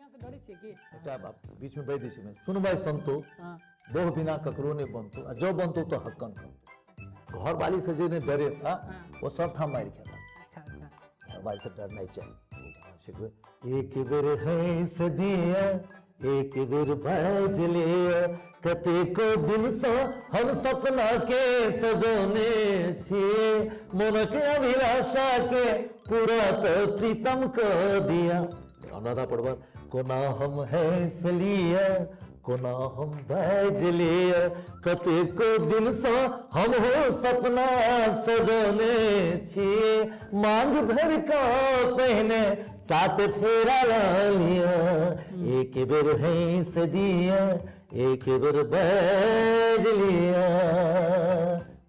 से डरै छियै की? एकटा बात बीच में बाजि दै छी, सुनबाइ संतो बोह बिना ककरो नहि बनतो, आ जँ बनतो तऽ हक्कन बनतो। घरवाली से जे नहि डरेता वो सब ठाम मारि खेता। अच्छा अच्छा, घरवाली से डरनाइ चाही। एक बेर हंस दिया, एक बेर बाज लिया, कतेको दिनसँ हम सपना के सजौने छियै, मोनक अभिलाषा के पूरा तऽ प्रीतम कऽ दिया। अनुराधा पौडवाल, कोना हम हंस लिया, कोना हम बाज लिया, कतेको दिनसँ हम हो सपना सजौने छियै, मांग भर कऽ पहिने सात फेरा ला लिया, एक बेर हंस दिया, एक बेर बाज लिया।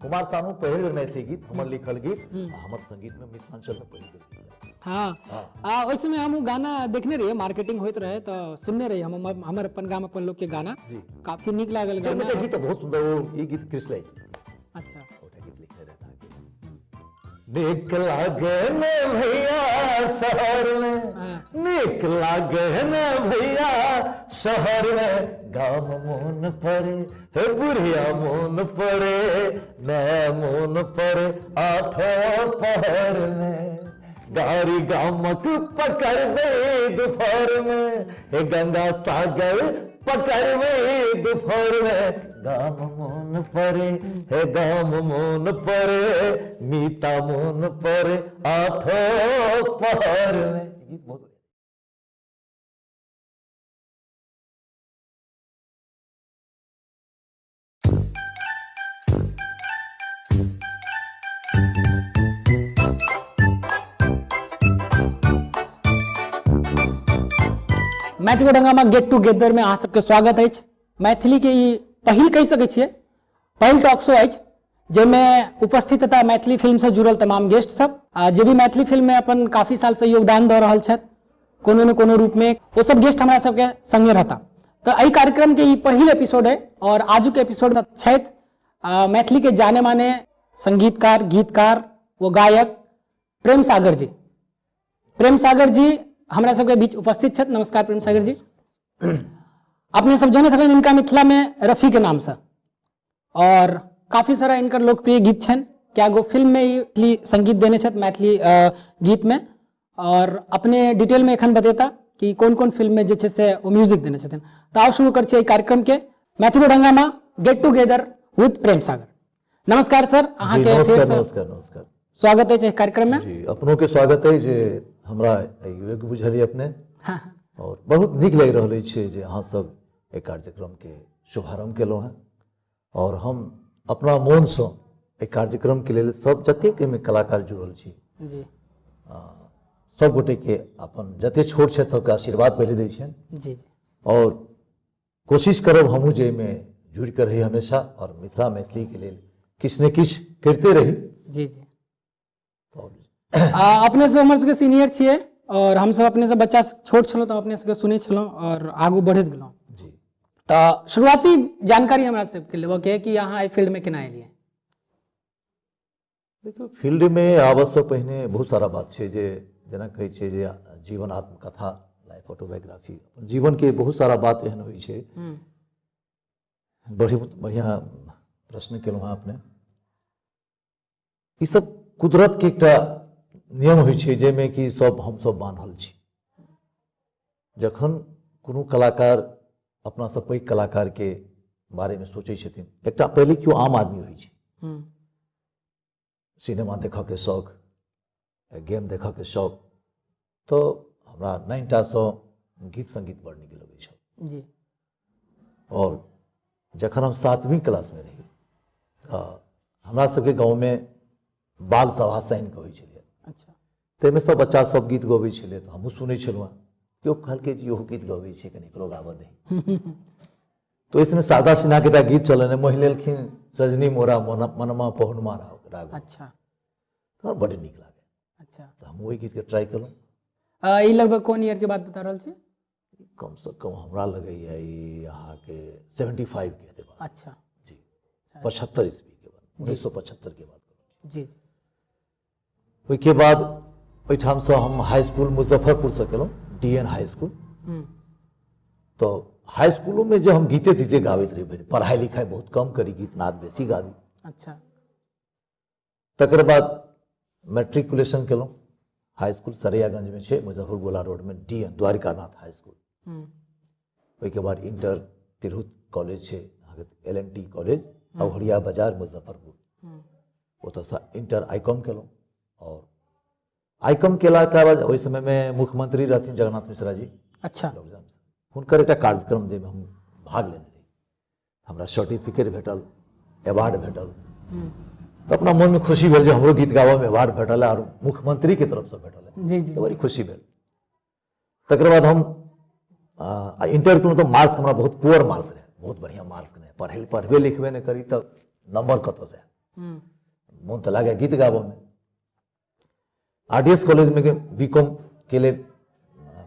कुमार सानू पहिल बेर मैथिली गीत हमर लिखल गीत हमर संगीत में मिथिलांचल में पहिल बेर गीत। हाँ, आ ओहि समय हम गाना देखने रहियै, मार्केटिंग होइत रहे तऽ सुनने रहियै हम, हमर अपन गाम अपन लोग के गाना काफी नीक लागल गाना। गीत बहुत सुंदर, वो ई गीत कृष्ण जी। अच्छा, ओटा गीत लिखने रहता। नीक लागे ने भैया शहर में, नीक लागे ने भैया शहर में, गाम मोन पड़े हे बुढ़िया मोन पड़े, मैं मोन पड़े आठों पहर में, गाड़ी गामक पकड़बे दोपहर में, हे गंगा सागर पकड़बे दोपहर में, गाम मोन पड़े हे गाम मोन पड़े, मीता मोन पड़े आठों पहर में। गीत बहुत मैथिली हंगामा गेट टुगेदर में अहाँ सबके स्वागत अछि। मैथिली के ई पहिल कहि सकै छियै, पहिल टॉक शो अछि जाहिमे उपस्थित हेता मैथिली फिल्म से जुड़ल तमाम गेस्ट सब, आ जे भी मैथिली फिल्म में अपन काफी साल से योगदान दऽ रहल छथि कोनो ने कोनो रूप में, ओ सब गेस्ट हमरा सबके संगे रहता। तऽ एहि कार्यक्रम के ई पहिल एपिसोड है और आजुक एपिसोड में छथि मैथिली के जाने माने संगीतकार, गीतकार व गायक प्रेम सागर जी। प्रेम सागर जी हमरा सबके बीच उपस्थित छथि। नमस्कार प्रेम सागर जी। अपने सब जानैत हेबै इनका मिथिला में रफी के नाम से, और काफी सारा इनकर लोकप्रिय गीत छनि। क्या गो फिल्म में मैथिली संगीत देने छथि मैथिली गीत में, और अपने डिटेल में एखन बतेता कि कोन कोन फिल्म में जे छै से ओ म्यूजिक देने छथिन। तऽ आउ शुरू कर छियै कार्यक्रम के, मैथिली हंगामा get together with Prem Sagar. नमस्कार सर, अहाँ के नमस्कार, नमस्कार, नमस्कार, स्वागत है कार्यक्रम में। जी, अपनों के स्वागत है जे हमरा योग्य बुझलिए अपने। हाँ। और बहुत नीक लागि रहल अछि जे अहाँ सब एहि कार्यक्रम के शुभारंभ केलहुँ हेँ, और हम अपना मोनसँ एहि कार्यक्रम के लेल सब जतेक एहिमे कलाकार जुड़ल छी जी, सब गोटे के अपन जते छोट छथि सबके आशीर्वाद पहिले दै छियनि जी जी, और कोशिश करब हमहूँ जे एहिमे जुड़ि कऽ रही हमेशा और मिथिला मैथिली के लेल किछु ने किछु करिते रही जी जी। अपने सब हमर सबके सीनियर छियै और हमसब अपने सब बच्चा छोट छलहुँ तऽ अपने सबके सुनै छलहुँ और आगू बढ़ैत गेलहुँ जी। तऽ शुरुआती जानकारी हमरा सबके लेबऽ के कि अहाँ एहि फील्ड में केना एलियै? देखियौ, फील्ड में आबऽसँ पहिने बहुत सारा बात छै जे जेना कहै छै जे जीवन आत्मकथा, लाइफ ऑटोबायोग्राफी, अपन जीवन के बहुत सारा बात एहन होइ छै। बहुत बढ़िया प्रश्न केलहुँ हँ अपने। ई सब कुदरत के एकटा नियम होइ छै जाहिमे कि सब हमसब बान्हल छी। जखन कोनो कलाकार अपनासँ पैघ कलाकार के बारेमे सोचै छथिन, एकटा पहिले केओ आम आदमी होइ छै, सिनेमा देखऽके शौक, गेम देखऽके शौक, तऽ हमरा नाइनटासँ गीत संगीत बड़ नीक लगै छल जी। और जखन हम 7वीं क्लासमे रही तऽ हमरा सबके गाँवमे बाल सभा शनिके होइ छलै। अच्छा। ताहिमे सब बच्चा सब गीत गबै छलै तऽ हमहूँ सुनै छलहुँ हँ। केओ कहलकै जे इहो गीत गबै छै, कनि एकरो गाबऽ दही। तऽ ओहि समय शारदा सिन्हाके एकटा गीत चलनि, मोहि लेलखिन सजनी मोरा मनमा पहुनमा राघव। अच्छा। तऽ हमरा बड्ड नीक लागल। अच्छा। तऽ हम ओहि गीतके ट्राई केलहुँ। ई लगभग कोन ईयर के बात बता रहल छी? कम से कम हमरा लगैया ई अहाँके 75 के हेतै बात। अच्छा। जी, 75 ईस्वी के बाद, 1975 के बात करै छी। जी, जी। ओहिके बाद ओहिठामसँ हम हाई स्कूल मुजफ्फरपुरसँ केलहुँ, डी एन हाई स्कूल। तऽ हाई स्कूलोमे जे हम गीते तीते गाबैत रही, पढ़ाइ लिखाइ बहुत कम करी, गीत नाद बेसी गाबी। अच्छा। तकर बाद मैट्रिकुलेशन केलहुँ, हाई स्कूल सरैयागंजमे छै, मुजफ्फर गोला रोडमे, D N Dwarkanath high school. ओहिके बाद इंटर तिरहुत कॉलेज छै अहाँके, L N T college, Aghoria बाजार, मुजफ्फरपुर, ओतऽसँ इंटर I com केलहुँ। और I com केलाके बाद ओहि समयमे मुख्यमंत्री रहथिन जगन्नाथ मिश्रा जी। अच्छा। हुनकर एकटा कार्यक्रम जाहिमे हम भाग लेने रही, हमरा सर्टिफिकेट भेटल, अवार्ड भेटल। तऽ अपना मनमे खुशी भेल जे हमरो गीत गाबऽमे अवार्ड भेटल और मुख्यमंत्रीके तरफसँ भेटल। जी जी। तऽ बड़ी खुशी भेल। तकर बाद हम इंटर केलहुँ तऽ मार्क्स हमरा बहुत पुअर मार्क्स रहै, बहुत बढ़िआँ मार्क्स नहि, पढ़े पढ़बे लिखबे नहि करी तऽ नंबर कतऽसँ आयत। मोन तऽ लागै गीत गाबऽमे। आर डी एस कॉलेजमे बी कॉम के लेल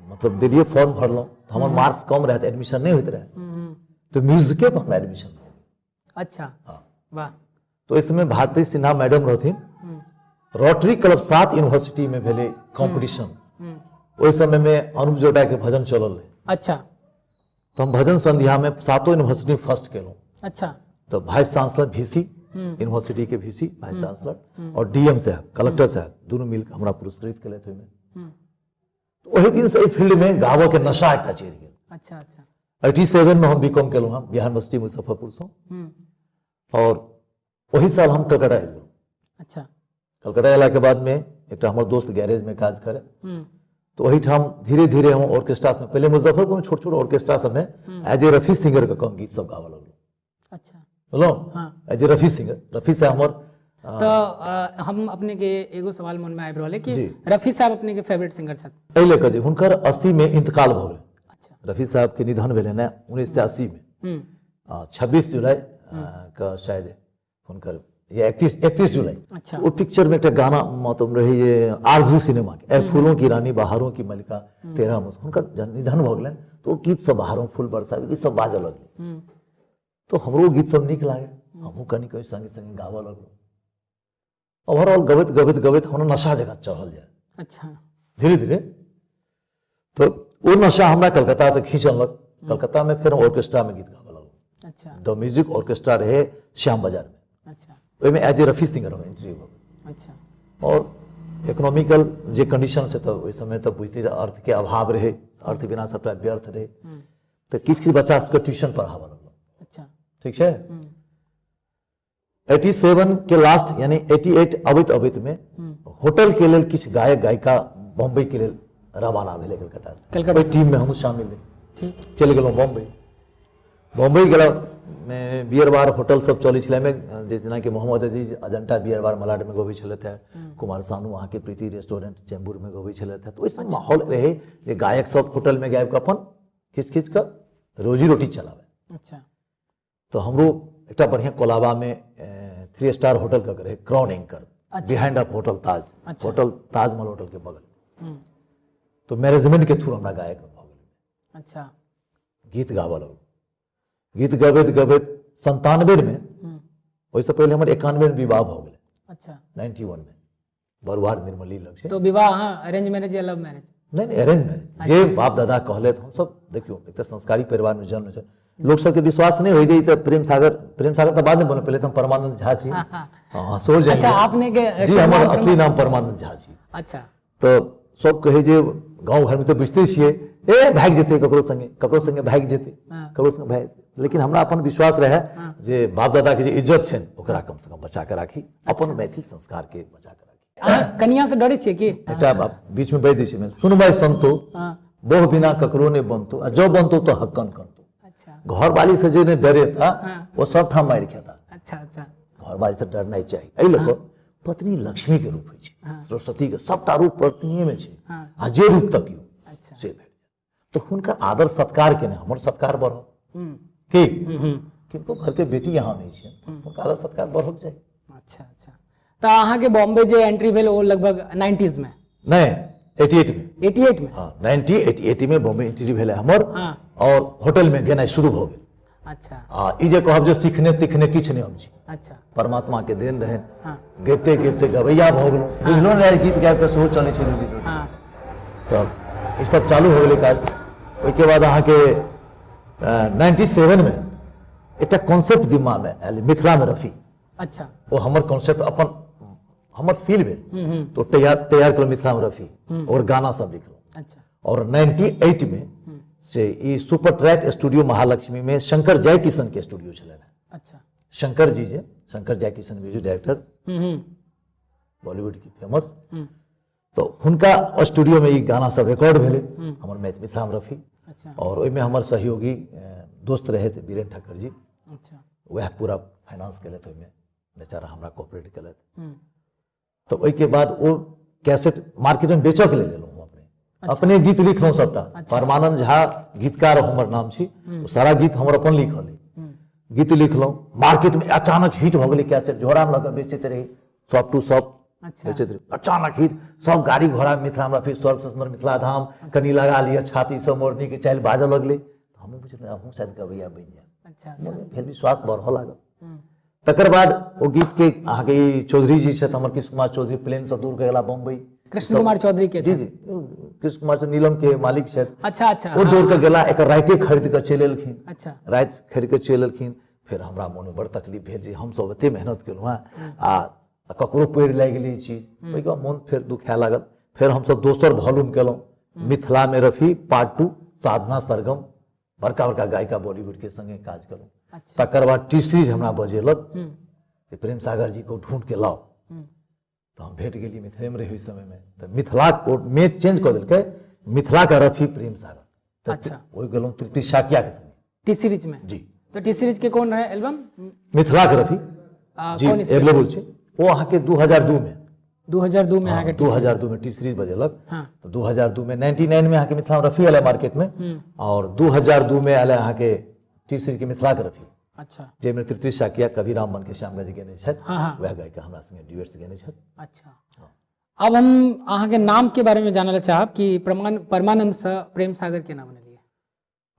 मतलब देलियै, फॉर्म भरलहुँ तऽ हमर मार्क्स कम रहै तऽ एडमिशन नहि होइत रहै, तऽ म्यूजिके पर हमरा एडमिशन भऽ गेल। अच्छा। हँ। वाह। तऽ ओहि समय भारती सिन्हा मैडम रहथिन, रोटरी क्लब 7 यूनिवर्सिटी में भेलै कॉम्पिटिशन, ओहि समय में अनुप जोटा के भजन चलल रहै। अच्छा। तऽ हम भजन संध्या में सातों यूनिवर्सिटी फर्स्ट केलहुँ। अच्छा। तऽ वाइस चांसलर वीसी, यूनिवर्सिटी के वीसी वाइस चांसलर और डीएम साहब, कलेक्टर साहब, दुनू मिलकर हमरा पुरस्कृत केलथि ओहिमे। ओहि दिन से एहि फील्ड में गाबऽ के नशा एकटा चढ़ि गेल। अच्छा अच्छा। 87 में हम बी कॉम केलहुँ हँ बिहार यूनिवर्सिटी मुजफ्फरपुरसँ, और ओहि साल हम कलकत्ता आबि गेलहुँ। अच्छा। कलकत्ता अयलाके बादमे एकटा हमर दोस्त गैरेजमे काज करे, तऽ ओहिठाम धीरे धीरे हम ऑर्केस्ट्रा सबमे, पहिले मुजफ्फरपुरमे छोट छोट ऑर्केस्ट्रा सबमे एज ए रफी सिंगर के कम गीत सब गाबऽ लगलहुँ। अच्छा। बुझलहुँ? हाँ। As a Rafi singer, Rafi साहब हमर तऽ हम अपने के एगो सवाल मन में आबि रहल है कि जी। रफी साहब अपने के फेवरेट सिंगर छथि? एहि लऽ कऽ जे हुनकर 80 में इंतकाल भऽ गेल। अच्छा। रफी साहब के निधन भेलै ने 1980 में, 26 जुलाई के शायद हुनकर, या 31 जुलाई। अच्छा। ओ पिक्चर में एकटा गाना मतलब रहे जे आरजू सिनेमा के, ए फूलों की रानी बहारों की मलिका तेरा मुझ, हुनकर निधन भऽ गेलनि तऽ ओ गीत सब बहारों फूल बरसाबे गीत सब बाजऽ लगलै। तऽ हमरो गीत सब नीक लागल, हमहूँ कनि कनि संगे संगे गाबऽ लगलहुँ। ओवरऑल गबैत गबैत गबैत हमरा नशा जकाँ चढ़ल जाय। अच्छा। धीरे धीरे तऽ ओ नशा हमरा कलकत्ता तक खींच अनलक। कलकत्ता में फेर हम ऑर्केस्ट्रा में गीत गाबऽ लगलहुँ। अच्छा। द म्यूजिक ऑर्केस्ट्रा रहे श्याम बाजार में। अच्छा। ओहिमे एज ए रफी सिंगर हम एंट्री भऽ गेल। अच्छा। और इकोनॉमिकल जे कंडीशन से तऽ ओहि समय तऽ बुझिते अर्थ के अभाव रहे, अर्थ बिना सबटा व्यर्थ रहे, तऽ किछु किछु बच्चा सबके ट्यूशन पढ़ाबऽ लगलहुँ। अच्छा। ठीक छै। 87 के लास्ट यानी 88 अबैत अबैत में होटल के लेल किछु गायक गायिका बम्बई के लेल रवाना भेलै कलकत्ता से। कलकत्ता। ओहि टीम में हमहूँ शामिल रही। ठीक। चलि गेलहुँ बम्बई। बम्बई गेला मे बियर बार होटल सब चलै छलै, एहिमे जे जेनाकि मोहम्मद अजीज अजंता बियर बार मलाड में गबै छलथि हेँ, कुमार सानू अहाँके प्रीति रेस्टोरेंट चेम्बूर में गबै छलथि हेँ। तऽ ओहि सब माहौल रहै जे गायक सब होटल में गाबि कऽ अपन खींच खींच कऽ रोजी रोटी चलाबै। अच्छा। तऽ हमरो एकटा बढ़िआँ कोलाबामे 3 स्टार होटल कऽ रहै, crown anchor, behind of hotel Taj, hotel Tajmahal hotel के बगल में। तो मैनेजमेंट के थ्रू हमरा गायक भऽ गेल। अच्छा। गीत गाबऽ लगलहुँ। गीत गबैत गबैत 97 में, ओहिसँ पहिले हमर 91 में विवाह भऽ गेलै। अच्छा। 91 में बरुआर निर्मली लग छै। तो विवाह अहाँ अरेंज मैरिज या लव मैरिज? नहीं नहीं, अरेंज मैरिज। जे बाप दादा कहले हमसब, देखियौ एक तऽ संस्कारी परिवार में जन्म छै, लोक सबके विश्वास नहीं होइ जे ई तऽ प्रेम सागर, प्रेम सागर तऽ बाद में बनल, पहिले तऽ हम परमानंद झा छी। हाँ, सोच जाइए। अच्छा, आपने के जी, हमर असली नाम परमानंद झा छी। अच्छा। तऽ सब कहै जे गाँव घरमे तऽ बुझिते छियै, ए भागि जेतै ककरो संगे, ककरो संगे भागि जेतै, ककरो संगे भागि, लेकिन हमरा अपन विश्वास रहै जे बाप दादा के जे इज्जत छनि ओकरा कम से कम बचा के राखी, अपन मैथिल संस्कार के बचा के राखी। अहाँ कनिया से डरै छियै की? एकटा बात बीच में बाजि दै छी, सुनबै संतो बोह बिना ककरो नहि बनतो, आ जँ बनतो तऽ हक्कन कनतो। अच्छा। घरवाली से जे नहि डरेता ओ सब ठाम मारि खेता। अच्छा अच्छा। घरवाली से डरनाइ चाही। एहि लऽ कऽ पत्नी लक्ष्मी के रूप होइ छै, सरस्वती के सबटा रूप पत्नीये में छै, आ जे रूप तकियौ से भेट जायत। तऽ हुनकर आदर सत्कार केने हमर सत्कार बढ़त की, किनको घर के बेटी यहाँ नहि छै, हुनका आदर सत्कार बढ़क चाही। अच्छा अच्छा। तऽ अहाँके बॉम्बे जे एंट्री भेल ओ लगभग 90s में? नहि, 88 में। 88 में? हाँ, 1988 में बॉम्बे एंट्री भेलै हमर, हाँ। और होटल में गेनाइ शुरू भऽ गेल। अच्छा। आ ई जे कहब जे सिखने तिखने किछु नहि हम छी, अच्छा। परमात्मा के देन रहै, हाँ। गाबिते गाबिते गबैया भऽ गेलहुँ, बुझलहुँ नहि गीत गाबि कऽ सेहो चलै छै रोजी रोटी। हाँ। तऽ ई सब चालू हो गेलै काज। ओहिके बाद अहाँके 97 मे एकटा कॉन्सेप्ट दिमागमे आयल, मिथिलामे रफी। ओ हमर कॉन्सेप्ट अपन हमर फील भेल, तो तैयार तैयार केलहुँ मिथिलामे रफी और गाना सब लिखलहुँ। और 98 में से ई सुपर ट्रैक स्टूडियो महालक्ष्मी में शंकर जय किशन के स्टूडियो छलनि। शंकर जी जे शंकर जय किशन म्यूजिक डायरेक्टर बॉलीवुड के फेमस, तो हुनका स्टूडियो में ई गाना सब रिकॉर्ड भेलै हमर मिथिला में रफी। और ओहिमे हमर सहयोगी दोस्त रहथि बीरेन ठाकुर जी। वएह पूरा फाइनेंस केलथि, ओहिमे बेचारा हमरा कोऑपरेट केलथि। तऽ ओहिके बाद ओ कैसेट मार्केटमे बेचऽके लेल लेलहुँ हम अपने। अपने गीत लिखलहुँ सबटा। परमानंद झा गीतकार हमर नाम छी, ओ सारा गीत हमर अपन लिखल अइ। गीत लिखलहुँ, मार्केटमे अचानक हिट भऽ गेलै कैसेट, झोरामे लऽ कऽ बेचैत रही, शॉप टू शॉप बेचैत रही, अचानक हिट, सब गाड़ी घोड़ा मिथिला हमरा फिर स्वर्ग सुन्दर मिथिला धाम, कनि लगा लिअ छाती सब मोरनी के चालि बाजऽ लगलै। हमहूँ बुझलहुँ हमहूँ शायद गबैया बनि जायब। मोनमे फेर विश्वास बढ़ऽ लागल। तकर बाद ओ गीत के अहाँके ई चौधरी जी छथि हमर कृष्ण कुमार चौधरी, प्लेन से दूर गेला बम्बई। कृष्ण कुमार चौधरी के? जी जी, कृष्ण कुमार चौधरी नीलम के मालिक छथि। अच्छा अच्छा ओ दौड़ के गेला, एकर राइटे खरीद के चलि एलखिन। राइट खरीद के चलि एलखिन। फेर हमरा मोनमे बड़ तकलीफ भेल जे हमसब एते मेहनत केलहुँ हेँ आ ककरो पैर लागि गेलै ई चीज। ओहिके बाद मोन फेर दुखाए लागल। फेर हमसब दोसर वॉल्यूम केलहुँ, मिथिला में रफी पार्ट 2, साधना सरगम, बड़का बड़का गायिका बॉलीवुड के संगे काज केलहुँ। तकर बाद टी सीरीज हमरा बजेलक जे प्रेम सागर जी को ढूंढ के लाओ। तऽ हम भेट गेली, मिथिलेमे रही ओहि समयमे, तऽ मिथिला मे चेंज कऽ देलकै, मिथिला के रफी प्रेम सागर। तऽ ओहि गेलहुँ तृप्ति साकिया के संगे टी सीरीज में। जी। तऽ टी सीरीज के कोन रहे एल्बम? मिथिला के रफी जी। कोन इसमें? एवेलेबल छै ओ अहाँके 2002 में। 2002 में अहाँके? 2002 में टी सीरीज बजेलक। तऽ 2002 में, 99 में अहाँके मिथिला रफी एलै मार्केट में और 2002 में एलै अहाँके टी सीरीज के मिथिला के रफी। जाहिमे तृप्ति साकिया कभी राम मन के श्याम जी गेने छथि। हाँ, हाँ। वएह गायिका हमरा संगे ड्यूएट्स गेने छथि। अब हम अहाँके नाम के बारे में जानय लए चाहब कि परमानंद से प्रेम सागर केना बनेलियै?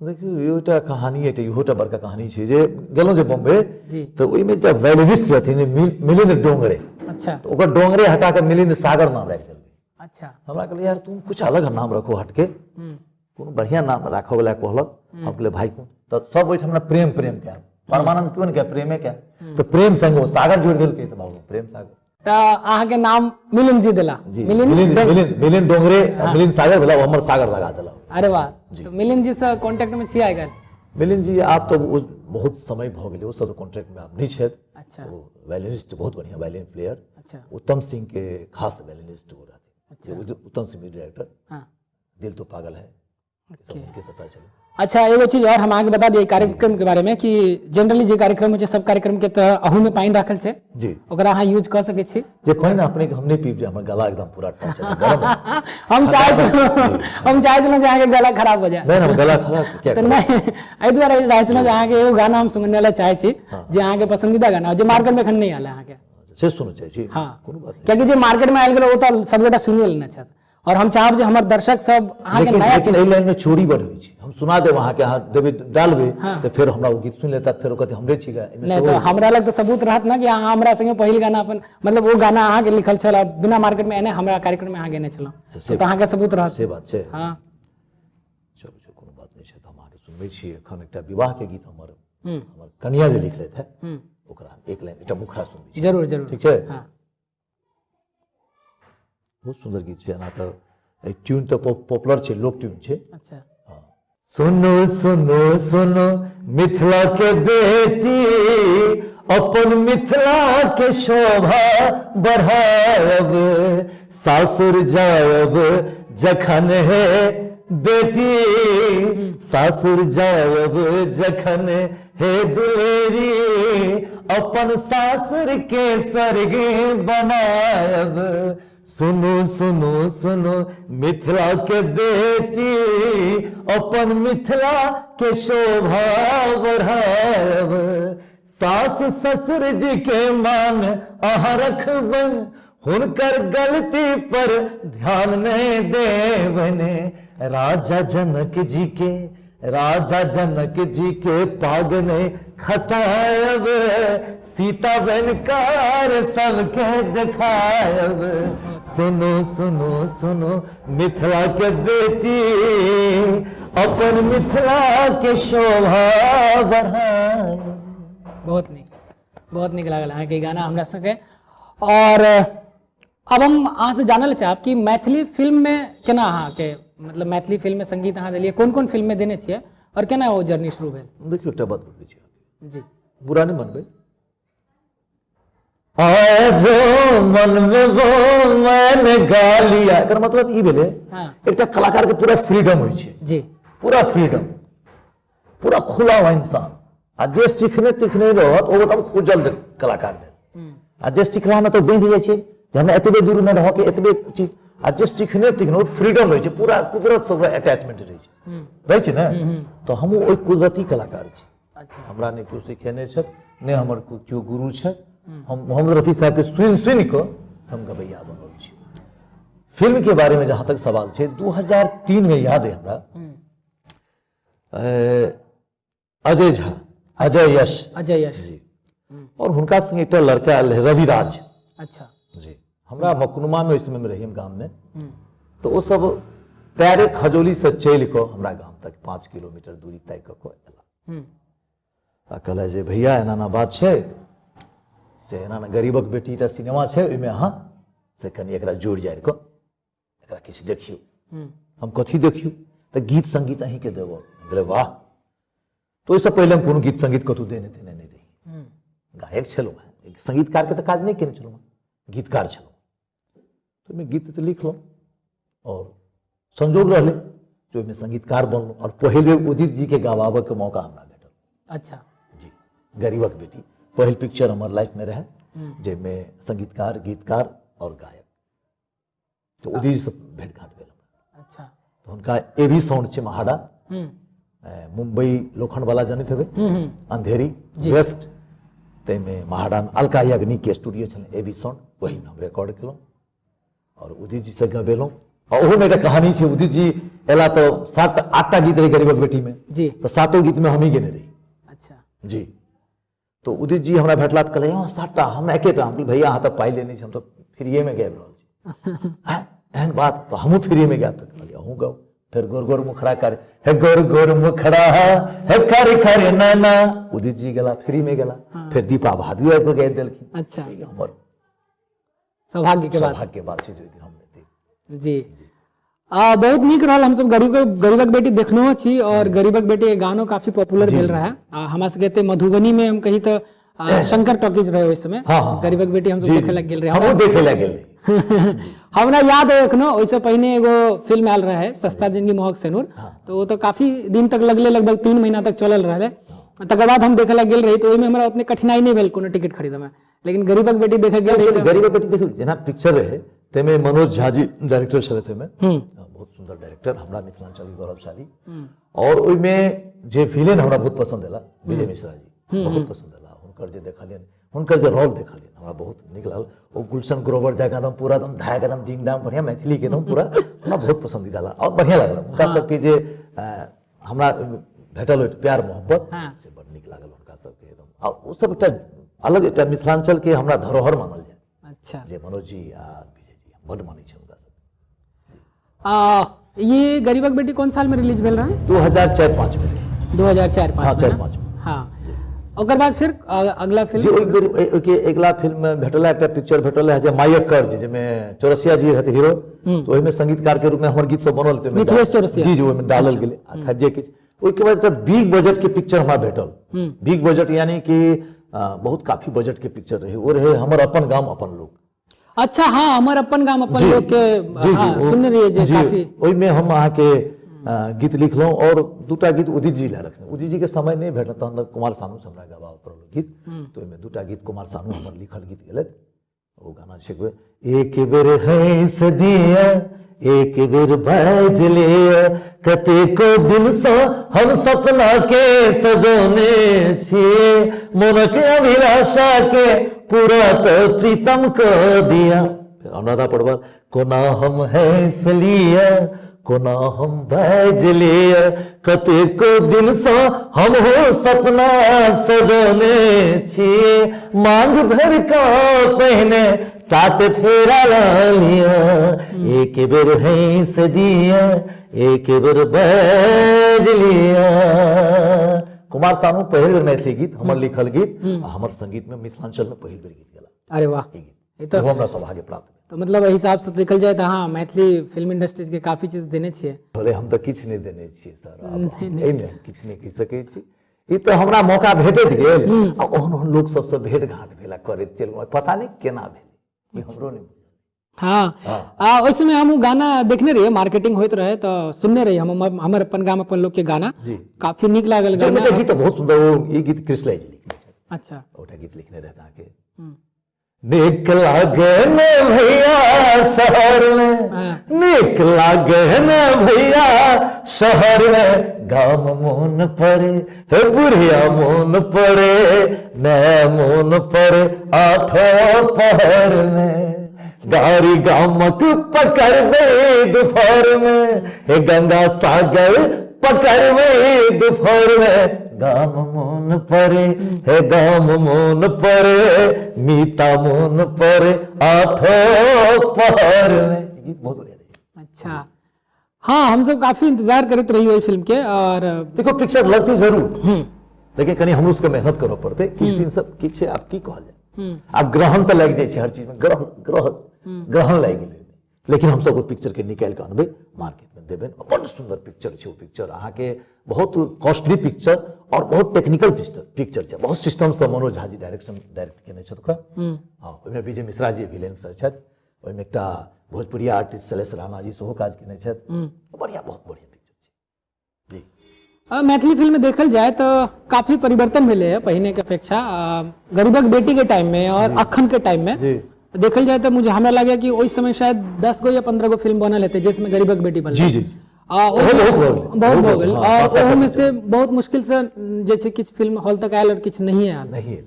देखियौ, इहो एकटा कहानी एकटा इहो एकटा बड़का कहानी छै जे गेलहुँ जे बम्बे, तऽ ओहिमे एकटा वायलिनिस्ट रहथिन मिलिंद डोंगरे। तऽ ओकर डोंगरे हटा कऽ मिलिंद सागर नाम राखि देलकै। हमरा कहलियै यार तुम कुछ अलग नाम रखो हटके, कोनो बढ़िया नाम राखऽ वला कहलक। हम कहलियै भाई कोन? तऽ सब ओहिठाम प्रेम प्रेम कए परमानंद क्यों ने कए प्रेमे कए, तऽ प्रेम संग ओ सागर जोड़ि देलकै, तऽ बाबू प्रेम सागर। तऽ अहाँके नाम मिलिंद जी देला? जी, मिलिंद मिलिंद मिलिंद डोंगरे, मिलिंद सागर भेला, ओ हमर सागर लगा देला। अरे वाह। तऽ मिलिंद जी से कांटेक्ट में छियै आइ काल्हि? मिलिंद जी आब तऽ ओ बहुत समय भऽ गेलै, ओ सब कॉन्ट्रैक्ट में आब नहि छथि। ओ वायलिनिस्ट, बहुत बढ़िया वायलिन प्लेयर। उत्तम सिंह के खास वायलिनिस्ट ओ रहथिन। उत्तम सिंह डायरेक्टर, दिल तो पागल है, सब उनके सत्ता छलै। अच्छा, एगो चीज और हम अहाँके बता दियै कार्यक्रम के बारे में कि जनरली जे कार्यक्रम होइ छै सब कार्यक्रम के तऽ अहू में पानि राखल छै। जी। ओकरा अहाँ यूज कऽ सकै छी। जे पानि अपने के हम नहि पीब, जे हमर गला एकदम पूरा टच है, गरम है। हम चाहै छलहुँ जे अहाँके गला खराब हो जाए। नहि, हम गला खराब किया तऽ करब? नहि, एहि दुआरे चाहै छलहुँ जे अहाँके एगो गाना हम सुनने लए चाहै छी जे अहाँके पसंदीदा गाना जे मार्केट में एखन नहि आयल है अहाँके। से सुनऽ चाहै छी? हाँ। कोनो बात नहि। कियाकि जे मार्केट में आयल गेल ओ तऽ सबगोटा सुनिए लेने छथि और हम चाहब जे हमर दर्शक सब अहाँके लेकिन नया लेकिन एहि लाइन में चोरी बड़ होइ छै। हम सुना देब अहाँके, अहाँ देबै डालबै तऽ फेर हमरा ओ गीत सुनि लेता, फेर ओ कहतै हमरे छी गा। एहिमे नहि सेहो तऽ हमरा लग तऽ सबूत रहत ना कि अहाँ हमरा संगे पहिल गाना अपन मतलब ओ गाना अहाँके लिखल छल आ बिना मार्केट में एने हमरा कार्यक्रम में अहाँ गेने छलहुँ, तऽ अहाँके सबूत रहत। से बात छै। हाँ। चलू चलू, कोनो बात नहि छै। तऽ हम अहाँके सुनबै छी एखन एकटा विवाह के गीत, हमर हमर कनिया जे लिखलथि है, ओकरा हम एक लाइन एकटा मुखड़ा सुनबै छी। जरूर जरूर। ठीक छै? हाँ। बहुत सुन्दर गीत छै। एना तऽ एहि ट्यून तऽ पॉपुलर छै, लोक ट्यून छै। सुनो सुनो सुनो मिथिला के बेटी, अपन मिथिला के शोभा बढ़ायब, सासुर जायब जखन हे बेटी, सासुर जायब जखन हे दुलेरी, अपन सासुर के स्वर्ग बनायब। सुनो सुनो सुनो मिथिला के बेटी, अपन मिथिला के शोभा बढ़ायब, सास ससुर जी के मान अहाँ रखबन, हुनकर गलती पर ध्यान नहीं देबने, राजा जनक जी के, राजा जनक जी के पाग नहीं खसायब, सीता बनकार सबके दिखायब। सुनो सुनो सुनो मिथिला के बेटी, अपन मिथिला के शोभा बढ़ाएब। बहुत नीक, बहुत नीक लागल अहाँके ई गाना हमरा सबके। और अब हम अहाँसँ जानल चाहब कि मैथिली फिल्ममे केना अहाँके, मतलब मैथिली फिल्ममे संगीत अहाँ देलियै, कोन कोन फिल्ममे देने छियै और केना ओ जर्नी शुरू भेल? देखियौ, एकटा बात बतबै छी अहाँके। जी। बुरा नहि मनबै। आया जो मन में वो मैंने गा लिया, एकर मतलब ई भेलै, एकटा कलाकार के पूरा फ्रीडम होइ छै। पूरा फ्रीडम, पूरा खुला हुआ इंसान। आ जे सीखने तीखने रहत ओ एकदम खुजल कलाकार भेल, आ जे सिखला में तो बांधि जाइ छै जे हमरा एतबे दूर में रह के एतबे चीज। आ जे सीखने तीखने ओ फ्रीडम रहै छै, पूरा कुदरत से ओकरा अटैचमेंट रहै छै, रहै छै ने? तऽ हमहूँ ओहि कुदरती कलाकार छी। हमरा नहि केओ सिखेने छथि, नहि हमर केओ गुरु छथि। हम मोहम्मद रफी साहब के सुनि सुनि कऽ हम गबैया बनल छी। फिल्म के बारे में जहाँ तक सवाल छै, 2003 में याद है हमरा, अजय झा, अजय यश, अजय यश जी, और हुनका संगे एकटा लड़का आयल रहै, रविराज। जी, हमरा मकुनुमा में ओहि समय में रही हम गाम में, तो ओ सब पैरे खजौली से चलि कऽ हमरा गाम तक 5 किलोमीटर दूरी तय कऽ कऽ एला। आ कहला जे भैया एना एना बात छै, से एना एना गरीबक बेटी एकटा सिनेमा छै, ओहिमे अहाँ से कनि एकरा जोड़ि जाड़ि कऽ एकरा किछु देखियौ। हम कथी देखियौ? तऽ गीत संगीत अहीँके देबऽ। कहलियै वाह। तऽ ओहिसँ पहिले हम कोनो गीत संगीत कतहु देने तेने नहि रही, गायक छलहुँ हेँ, संगीतकारके तऽ काज नहि केने छलहुँ हेँ, गीतकार छलहुँ। तऽ ओहिमे गीत तऽ लिखलहुँ और संजोग रहलै जे ओहिमे संगीतकार बनलहुँ और पहिल बेर उदित जीके गवाबऽके मौका हमरा भेटल। जी, गरीबक बेटी पहिल पिक्चर हमर लाइफमे रहै जाहिमे संगीतकार, गीतकार और गायक। तऽ उदित जीसँ भेंट घाट भेल हमरा। तऽ हुनका ए भी साउंड छै महाडा, मुंबई लोखंडवाला जनैत हेबै, अंधेरी वेस्ट, ताहिमे महाडामे अलका याग्निक के स्टूडियो छलै ए भी साउंड, ओहीमे हम रिकॉर्ड केलहुँ और उदित जी से गबेलहुँ। आ ओहोमे एकटा कहानी छै, उदित जी एला तऽ 7 8टा गीत रहै गरीबक बेटीमे, तऽ 7 गीतमे हमही गेने रही। जी, तो उदित जी हमरा भेटला तऽ कहले, हँ 7टा, हमरा एकेटा। हम कहलियै भैया अहाँ तऽ पाइ लेने छी, हम तऽ फ्रीएमे गाबि रहल छी। एहन बात, तऽ हमहूँ फ्रीमे गायब। तऽ कहलियै अहूँ गाउ। फेर गोर गोर मुखड़ा कर, हे गोर गोर मुखड़ा हे कर कर नैना, उदित जी गेला फ्रीमे गेला। फेर दीपा भाभी आबि कऽ गाबि देलखिन। ई हमर सौभाग्य के बात, सौभाग्य के बात छै जे ओहि दिन हम एतै। जी, बहुत नीक रहल। हमसब गरीबक बेटी देखनो छी और गरीबक बेटी के गानो काफी पॉपुलर भेल रहा है। हमरा सबके एते मधुबनी में हम कही तो शंकर टॉकीज रहे ओहि समय, गरीबक बेटी हमसब देखे लग गेल रहे। हमहूँ देखे लग गेल रही। हमरा याद है एखनो, ओहिसँ पहिने एगो फिल्म आयल रहे सस्ता जिंदगी मोहक सेनूर, तो वो तो काफी दिन तक लगले, लगभग 3 महीना तक चलल रहे। तकर बाद हम देखे लग गेल रही, तो ओहिमे हमरा उतने कठिनाई नहीं भेल कोनो टिकट खरीदे में, लेकिन गरीबक बेटी देखे गेल रही। गरीबक बेटी देखू जेना पिक्चर रहे ताहिमे मनोज झा जी डायरेक्टर छलथि ओहिमे, बहुत सुंदर डायरेक्टर, हमरा मिथिलांचल के गौरवशाली। और ओहिमे जे विलेन हमरा बहुत पसंद एला, विजय मिश्रा जी बहुत पसंद एला। हुनकर जे देखलियनि, हुनकर जे रोल देखलियनि हमरा बहुत नीक लागल। ओ गुलशन ग्रोवर जाकर एकदम पूरा एकदम धायक एकदम डिंग डांग बढ़िया मैथिली के एकदम पूरा हमरा बहुत पसंदीदा लागल और बढ़िया लागल। हुनका सबके जे हमरा भेटल ओहि प्यार मोहब्बत से बड़ नीक लागल हुनका सबके एकदम। आ ओ सब एकटा अलग एकटा मिथिलांचल के हमरा धरोहर मानल जाय। जे मनोज जी आ विजय जी, हम बड मानै छी हुनका सबके। ये गरीबक बेटी कौन साल में रिलीज भेल रहा है? 2004-5 में रहे। दो हजार चार पाँच हाँ, में चार ना? पाँच में। हाँ, ओकर बाद फिर अगला फिल्म? जी, ओहि बेर, ओहिके अगला फिल्म में भेटल एकटा पिक्चर भेटल है जे मायक कर्ज, जाहिमे चौरसिया जी रहते हीरो, तो ओहिमे संगीतकार के रूप में हमर गीत सब बनल, तो ओहिमे मिथिलेश चौरसिया। जी, जी, ओहिमे डालल गेलै। आ खैर जे किछु, ओहिके बाद एकटा बिग बजट के पिक्चर हमरा भेटल। बिग बजट यानी कि बहुत काफी बजट के पिक्चर रहे, वो रहे हमर अपन गाम अपन लोक। अच्छा, हाँ, हमर अपन गाम अपन जी, लोक के, जी, जी, हाँ, ओ- सुनने रहिए जे जी, काफी। ओहिमे हम अहाँके गीत लिखलहुँ और दूटा गीत उदित जी लए रखने, उदित जी के समय नहि भेटल तहन तऽ कुमार सानू से हमरा गवाबऽ पड़ल गीत, तऽ ओहिमे दूटा गीत कुमार सानू हमर लिखल गीत गेलथि। ओ गाना छै एक बेर हँसि दिअ एक बेर बाजि लिअ, कतेको दिनसँ हम सपना के सजौने छी, मोनक अभिलाषा के पूरा तऽ प्रीतम कऽ दिअ। फेर अनुराधा पौडवाल, कोना हम हँसि लिअ कोना हम बाजि लिअ, कतेको दिनसँ हम हो सपना सजौने छी, मांग भरि कऽ पहिने 7 फेरा लऽ लिअ, एक बेर हँसि दिअ एक बेर बाजि लिअ। कुमार सानू पहिल बेर मैथिली गीत हमर लिखल गीत आ हमर संगीत में मिथिलांचल में पहिल बेर गीत गेला। अरे वाह, ई गीत तो हमरा सौभाग्य प्राप्त भेल। तऽ मतलब एहि हिसाब से देखल जाय तऽ अहाँ मैथिली फिल्म इंडस्ट्रीज के काफी चीज देने छियै। भले हम तऽ किछु नहि देने छियै सर, एहिमे हम किछु नहि कहि सकै छी। ई तऽ हमरा मौका भेटैत गेल आ ओहन ओहन लोक सबसँ भेट घाट भेला करैत चलि, पता नहि केना भेलै, ई हमरो नहि बुझल। हाँ, आ ओहि समय हम गाना देखने रहियै, मार्केटिंग होइत रहे तऽ सुनने रहियै हम, हमर अपन गाम अपन लोक के गाना काफी नीक लागल गाना। गीत तऽ बहुत सुंदर, ओ ई गीत कृष्ण जी लिखने छथि। अच्छा, ओटा गीत लिखने रहत अहाँके। नीक लागे ने भैया शहर में, नीक लागे ने भैया शहर में, गाम मोन पड़े हे बुढ़िया मोन पड़े ने मोन पड़े आठो पहर में, गाड़ी गामक पकड़बे दोपहर में, हे गंगा सागर पकड़बे दोपहर में, गाम मोन पड़े हे गाम मोन पड़े मीता मोन पड़े आठो पहर में। गीत बहुत बढ़िया रहे। अच्छा, हाँ, हम सब काफी इंतजार करते रही ओहि फिल्म के। और देखो पिक्चर लगती जरूर, लेकिन कनी हमरो सबके मेहनत करऽ पड़तै किछु दिन सब किछु। आब की कहल जाय, आब ग्रहण तऽ लागि जाइ छै हर चीज में, ग्रह ग्रह ग्रहण लागि गेलै, लेकिन हमसब ओ पिक्चर के निकालि कऽ अनबै, मार्केट में देबै। बड्ड सुन्दर पिक्चर छै ओ पिक्चर, अहाँके बहुत कॉस्टली पिक्चर और बहुत टेक्निकल पिक्चर छै, बहुत सिस्टम से मनोज झा जी डायरेक्शन डायरेक्ट केने छथि ओकरा। हाँ, ओहिमे विजय मिश्रा जी विलेन सर छथि, ओहिमे एकटा भोजपुरिया आर्टिस्ट शैलेश राणा जी सेहो काज केने छथि। बढ़िया, बहुत बढ़िया पिक्चर छै जी। मैथिली फिल्म में देखल जाए तो काफी परिवर्तन भेलै है पहिने के अपेक्षा। गरीबक बेटी के टाइम में और अखन के टाइम में देखल जाए तो मुझे हमरा लगे कि ओहि समय शायद 10 गो या 15 गो फिल्म बनल हेतै जिसमें गरीबक बेटी बनल। जी जी, बहुत भऽ गेल। और ओहोमे से बहुत मुश्किल से जे छै किछु फिल्म हॉल तक आयल और किछु नहीं आयल। नहीं आयल।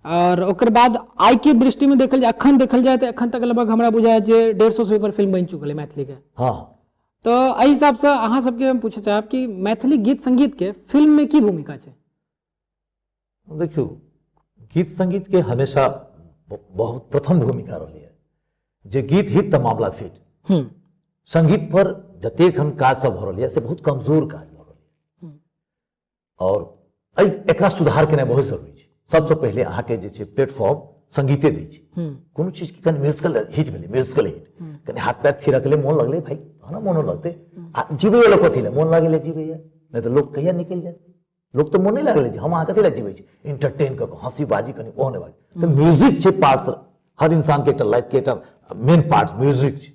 और ओकर बाद आइ के दृष्टि में देखल जाए, अखन देखल जाए तो अखन तक लगभग हमरा बुझाय जे 150 से ऊपर फिल्म बनि चुकल है मैथिली के। हाँ, तो एहि हिसाब से अहाँ सबके हम पूछे चाहब कि मैथिली गीत संगीत के फिल्म में की भूमिका छै? देखियौ, गीत संगीत के हमेशा बहुत प्रथम भूमिका रहलै है, जे गीत हित तऽ मामला फिट। संगीत पर जतेक हम काज सब भऽ रहल यऽ से बहुत कमजोर काज भऽ रहल यऽ, और एकरा सुधार केनाइ बहुत जरूरी छै। सबसँ पहिले अहाँके जे छै प्लेटफॉर्म संगीते दै छै। कोनो चीज के कनि म्यूजिकल हिट भेलै, म्यूजिकल हिट, कनि हाथ पैर थिरकलै, मोन लगलै भाई, तहन मोनो लगतै। आ जीवैया लोक कथी लए मोन लगलै जीवैया, नहि तऽ लोक कहिया निकलि जायत, लोक तऽ मोन नहि लगलै जे हम अहाँ कथी लए जीबै छी, इंटरटेन कऽ कऽ हँसी बाजी कनि ओहन हेबाक। तऽ म्यूजिक छै पार्ट, हर इंसान के एकटा लाइफ के एकटा मेन पार्ट म्यूजिक छै,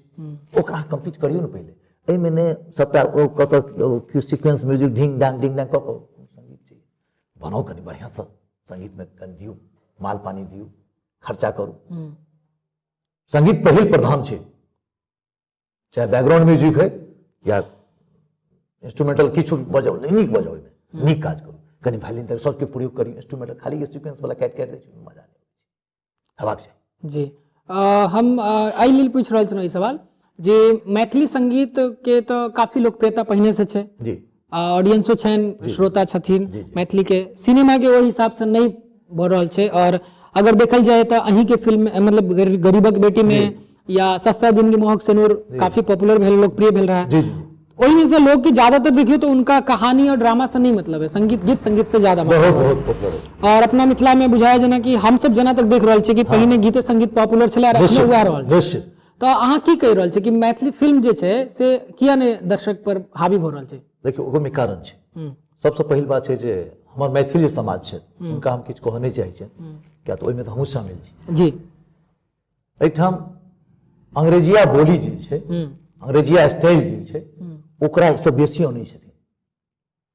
ओकरा अहाँ कम्प्लीट करियौ ने पहिले। एहिमे नहि सबटा ओ कतऽ सीक्वेंस म्यूजिक ढिंग डांग ढिंग डांग कऽ कऽ संगीत छै, बनाउ कनि बढ़िआँसँ, संगीतमे कनि दियौ, माल पानी दियौ, खर्चा करू। संगीत पहिल प्रधान छै, चाहे बैकग्राउंड म्यूजिक है या इंस्ट्रूमेंटल किछु बजाउ, नीक बजाउ, ओहिमे नीक काज करू, कनि वायलिन तक सबके प्रयोग करी। इंस्ट्रूमेंटल खाली सीक्वेंस वाला काटि काटि दै छै, मजा नहि आबै छै, हेबाक चाही। जी, हम एहि लेल पूछि रहल छलहुँ ई सवाल जे मैथिली संगीत के तऽ काफी लोकप्रियता पहिने से छै जी, ऑडियंसो छनि, श्रोता छथिन, मैथिली के सिनेमा के ओहि हिसाब से नहि भऽ रहल छै। और अगर देखल जाए तऽ अहीं के फिल्म मतलब गरीबक बेटी में या सस्ता जिनगी मोहक सिनूर काफी पॉपुलर भेल, लोकप्रिय भेल रहा है। ओहिमे से लोग के ज्यादातर देखियो तो उनका कहानी और ड्रामा से नहीं मतलब है, संगीत गीत संगीत से ज्यादा मतलब बहुत पॉपुलर। और अपना मिथिला में बुझाया जेना कि हम सब जना तक देख रहल छी कि पहिने गीत संगीत पॉपुलर छलै और अखनो वएह रहल छै। तऽ अहाँ की कहि रहल छी कि मैथिली फिल्म जे छै से किया नहि दर्शक पर हावी भऽ रहल छै? देखियौ, ओकरोमे कारण छै। सबसँ पहिल बात छै जे हमर मैथिल जे समाज छै हुनका हम किछु कहऽ नहि चाहै छियनि, किया तऽ ओहिमे तऽ हमहूँ शामिल छी जी। एहिठाम अंग्रेजिया बोली जे छै, अंग्रेजिया स्टाइल जे छै, ओकरा ईसब बेसी अनै छथिन।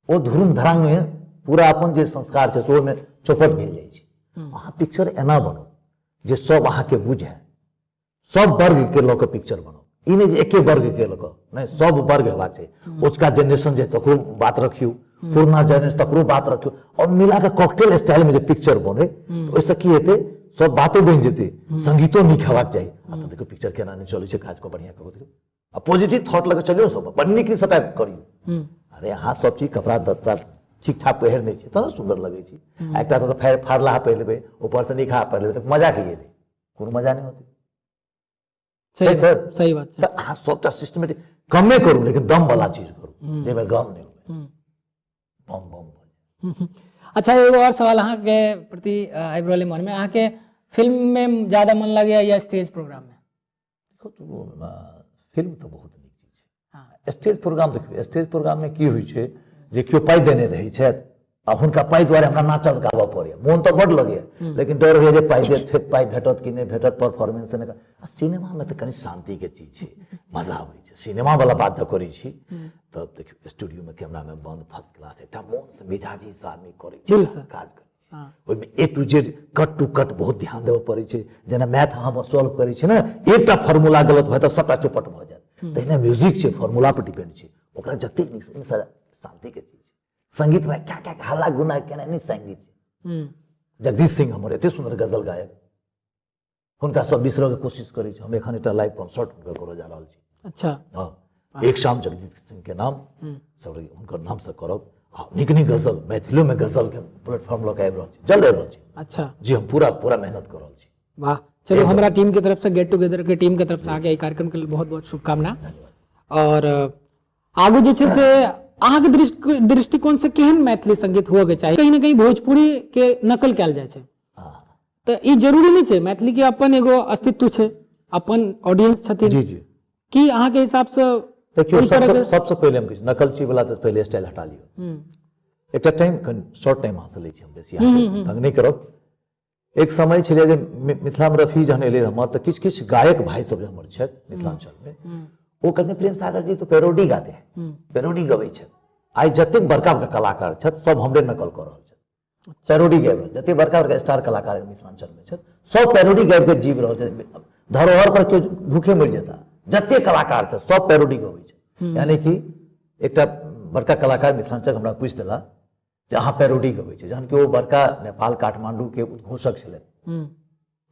ओ धुरुम धरांगमे पूरा अपन जे संस्कार छै से ओहिमे चौपट भेल जाइ छै। अहाँ पिक्चर एना बनाउ जे सब अहाँके बुझए, सब वर्ग के लऽ कऽ पिक्चर बनाउ, ई नहि जे एके वर्ग के लऽ कऽ, नहि, सब वर्ग हेबाक चाही। ओझका जेनरेशन जे तकरो बात रखियौ, पुरना जेनरेशन तकरो बात रखियौ, और मिला कऽ कॉकटेल स्टाइल में जे पिक्चर बने तऽ ओहिसँ की हेतै, सब बातो बनि जेतै, संगीतो नीक हेबाक चाही। आ तऽ देखियौ पिक्चर केना नहि चलै छै, काज कऽ बढ़िआँ कऽ देखियौ, आ पॉजिटिव थॉट लऽ कऽ चलियौ, सब बड़ नीक सबटा करियौ। अरे अहाँ सब चीज कपड़ा लत्ता ठीक ठाक पहिर दै छै तब ने सुन्दर लगै छै। आ एकटा तऽ फाड़लाहा पहिर लेबै, ऊपरसँ निकहा पहिर लेबै तऽ मजा की एलै, कोनो मजा नहि होतै। सही सर, सही बात छै। तऽ अहाँ सबटा सिस्टमेटिक कमे करू लेकिन दम वाला चीज करू जाहिमे गम नहि हुए, बम बम भऽ जाय। अच्छा, एगो आओर सवाल अहाँके प्रति आबि रहल मनमे, अहाँके फिल्ममे ज्यादा मन लगैया या स्टेज प्रोग्राममे? देखो तो फिल्म तऽ बहुत नीक चीज छै। स्टेज प्रोग्राम देखियौ, स्टेज प्रोग्राममे की होइ छै जे केओ पाइ देने रहै छथि आ हुनका पाइ दुआरे हमरा नाचऽ गाबऽ पड़ैए, मोन तऽ बड्ड लगैए लेकिन डर होइए जे पाइ देत फेर पाइ भेटत कि नहि भेटत, परफॉर्मेंस नहि। आ सिनेमामे तऽ कनि शान्तिके चीज छै, मजा आबै छै। सिनेमावला बात जब करै छी तब देखियौ स्टूडियोमे कैमरामे बन्द फर्स्ट क्लास एकटा मोनसँ मिजाजीसँ आदमी करै छै, काज करै छै, ओहिमे A to Z cut to cut बहुत ध्यान देबऽ पड़ै छै। जेना मैथ अहाँ सॉल्व करै छी ने, एकटा फॉर्मूला गलत भऽ तऽ सबटा चौपट भऽ जायत, तहिना म्यूजिक छै, फॉर्मूला पर डिपेंड छै, ओकरा जतेक नीक ओहिमे शान्तिके चीज छै। संगीतमे क्या क्या हल्ला गुना केनाइ नहि संगीत छै। जगदीश सिंह हमर एते सुन्दर गजल गायक, हुनका सब बिसरऽके कोशिश करै छै। हम एखन एकटा लाइव कॉन्सर्ट हुनकर करऽ जा रहल छी। अच्छा। हँ, एक शाम जगदीश सिंह के नाम सब हुनकर नामसँ करब आ नीक नीक गजल, मैथिलीमे गजलके प्लेटफॉर्म लऽ कऽ आबि रहल छी, जल्द आबि रहल छी। अच्छा। जी, हम पूरा पूरा मेहनत कऽ रहल छी। वाह, चलो हमरा टीम के तरफ से, गेट टुगेदर के टीम के तरफ से अहाँके एहि कार्यक्रम के लेल बहुत बहुत शुभकामना। और आगू जे छै से अहाँके दृष्टिकोण से केहन मैथिली संगीत हुअ के चाही? कहीं ना कहीं भोजपुरी के नकल कयल जाइ छै, तऽ ई जरूरी नहि छै, मैथिली के अपन एगो अस्तित्व छै, अपन ऑडियंस छथिन। जी जी। की अहाँके हिसाबसँ? देखियौ, सबसँ पहिले हम किछु नकलची वाला तऽ पहिले स्टाइल हटा लियौ। एकटा टाइम, कनि शॉर्ट टाइम अहाँसँ लै छी हम, बेसी अहाँके तंग नहि करब। एक समय छलै जे मिथिलामे रफी जहन एलै हमर, तऽ किछु किछु गायक भाइ सब जे हमर छथि मिथिलाञ्चलमे, ओ कहने प्रेम सागर जी तो पेरोडी गाते हैं, पेरोडी गबै छथि। आइ जतेक बड़का बड़का कलाकार छथि सब हमरे नकल कऽ रहल छथि, पैरोडी गाबि रहल। जतेक बड़का बड़का स्टार कलाकार मिथिलाञ्चलमे छथि सब पैरोडी गाबि कऽ जीव रहल छथि। धरोहर पर केओ भूखे मरि जेता, जतेक कलाकार छथि सब पैरोडी गबै छथि। यानी कि एकटा बड़का कलाकार मिथिलाञ्चल हमरा पूछि देला जे अहाँ पैरोडी गबै छी, जहन कि ओ बड़का नेपाल काठमांडू के उद्घोषक छलथि,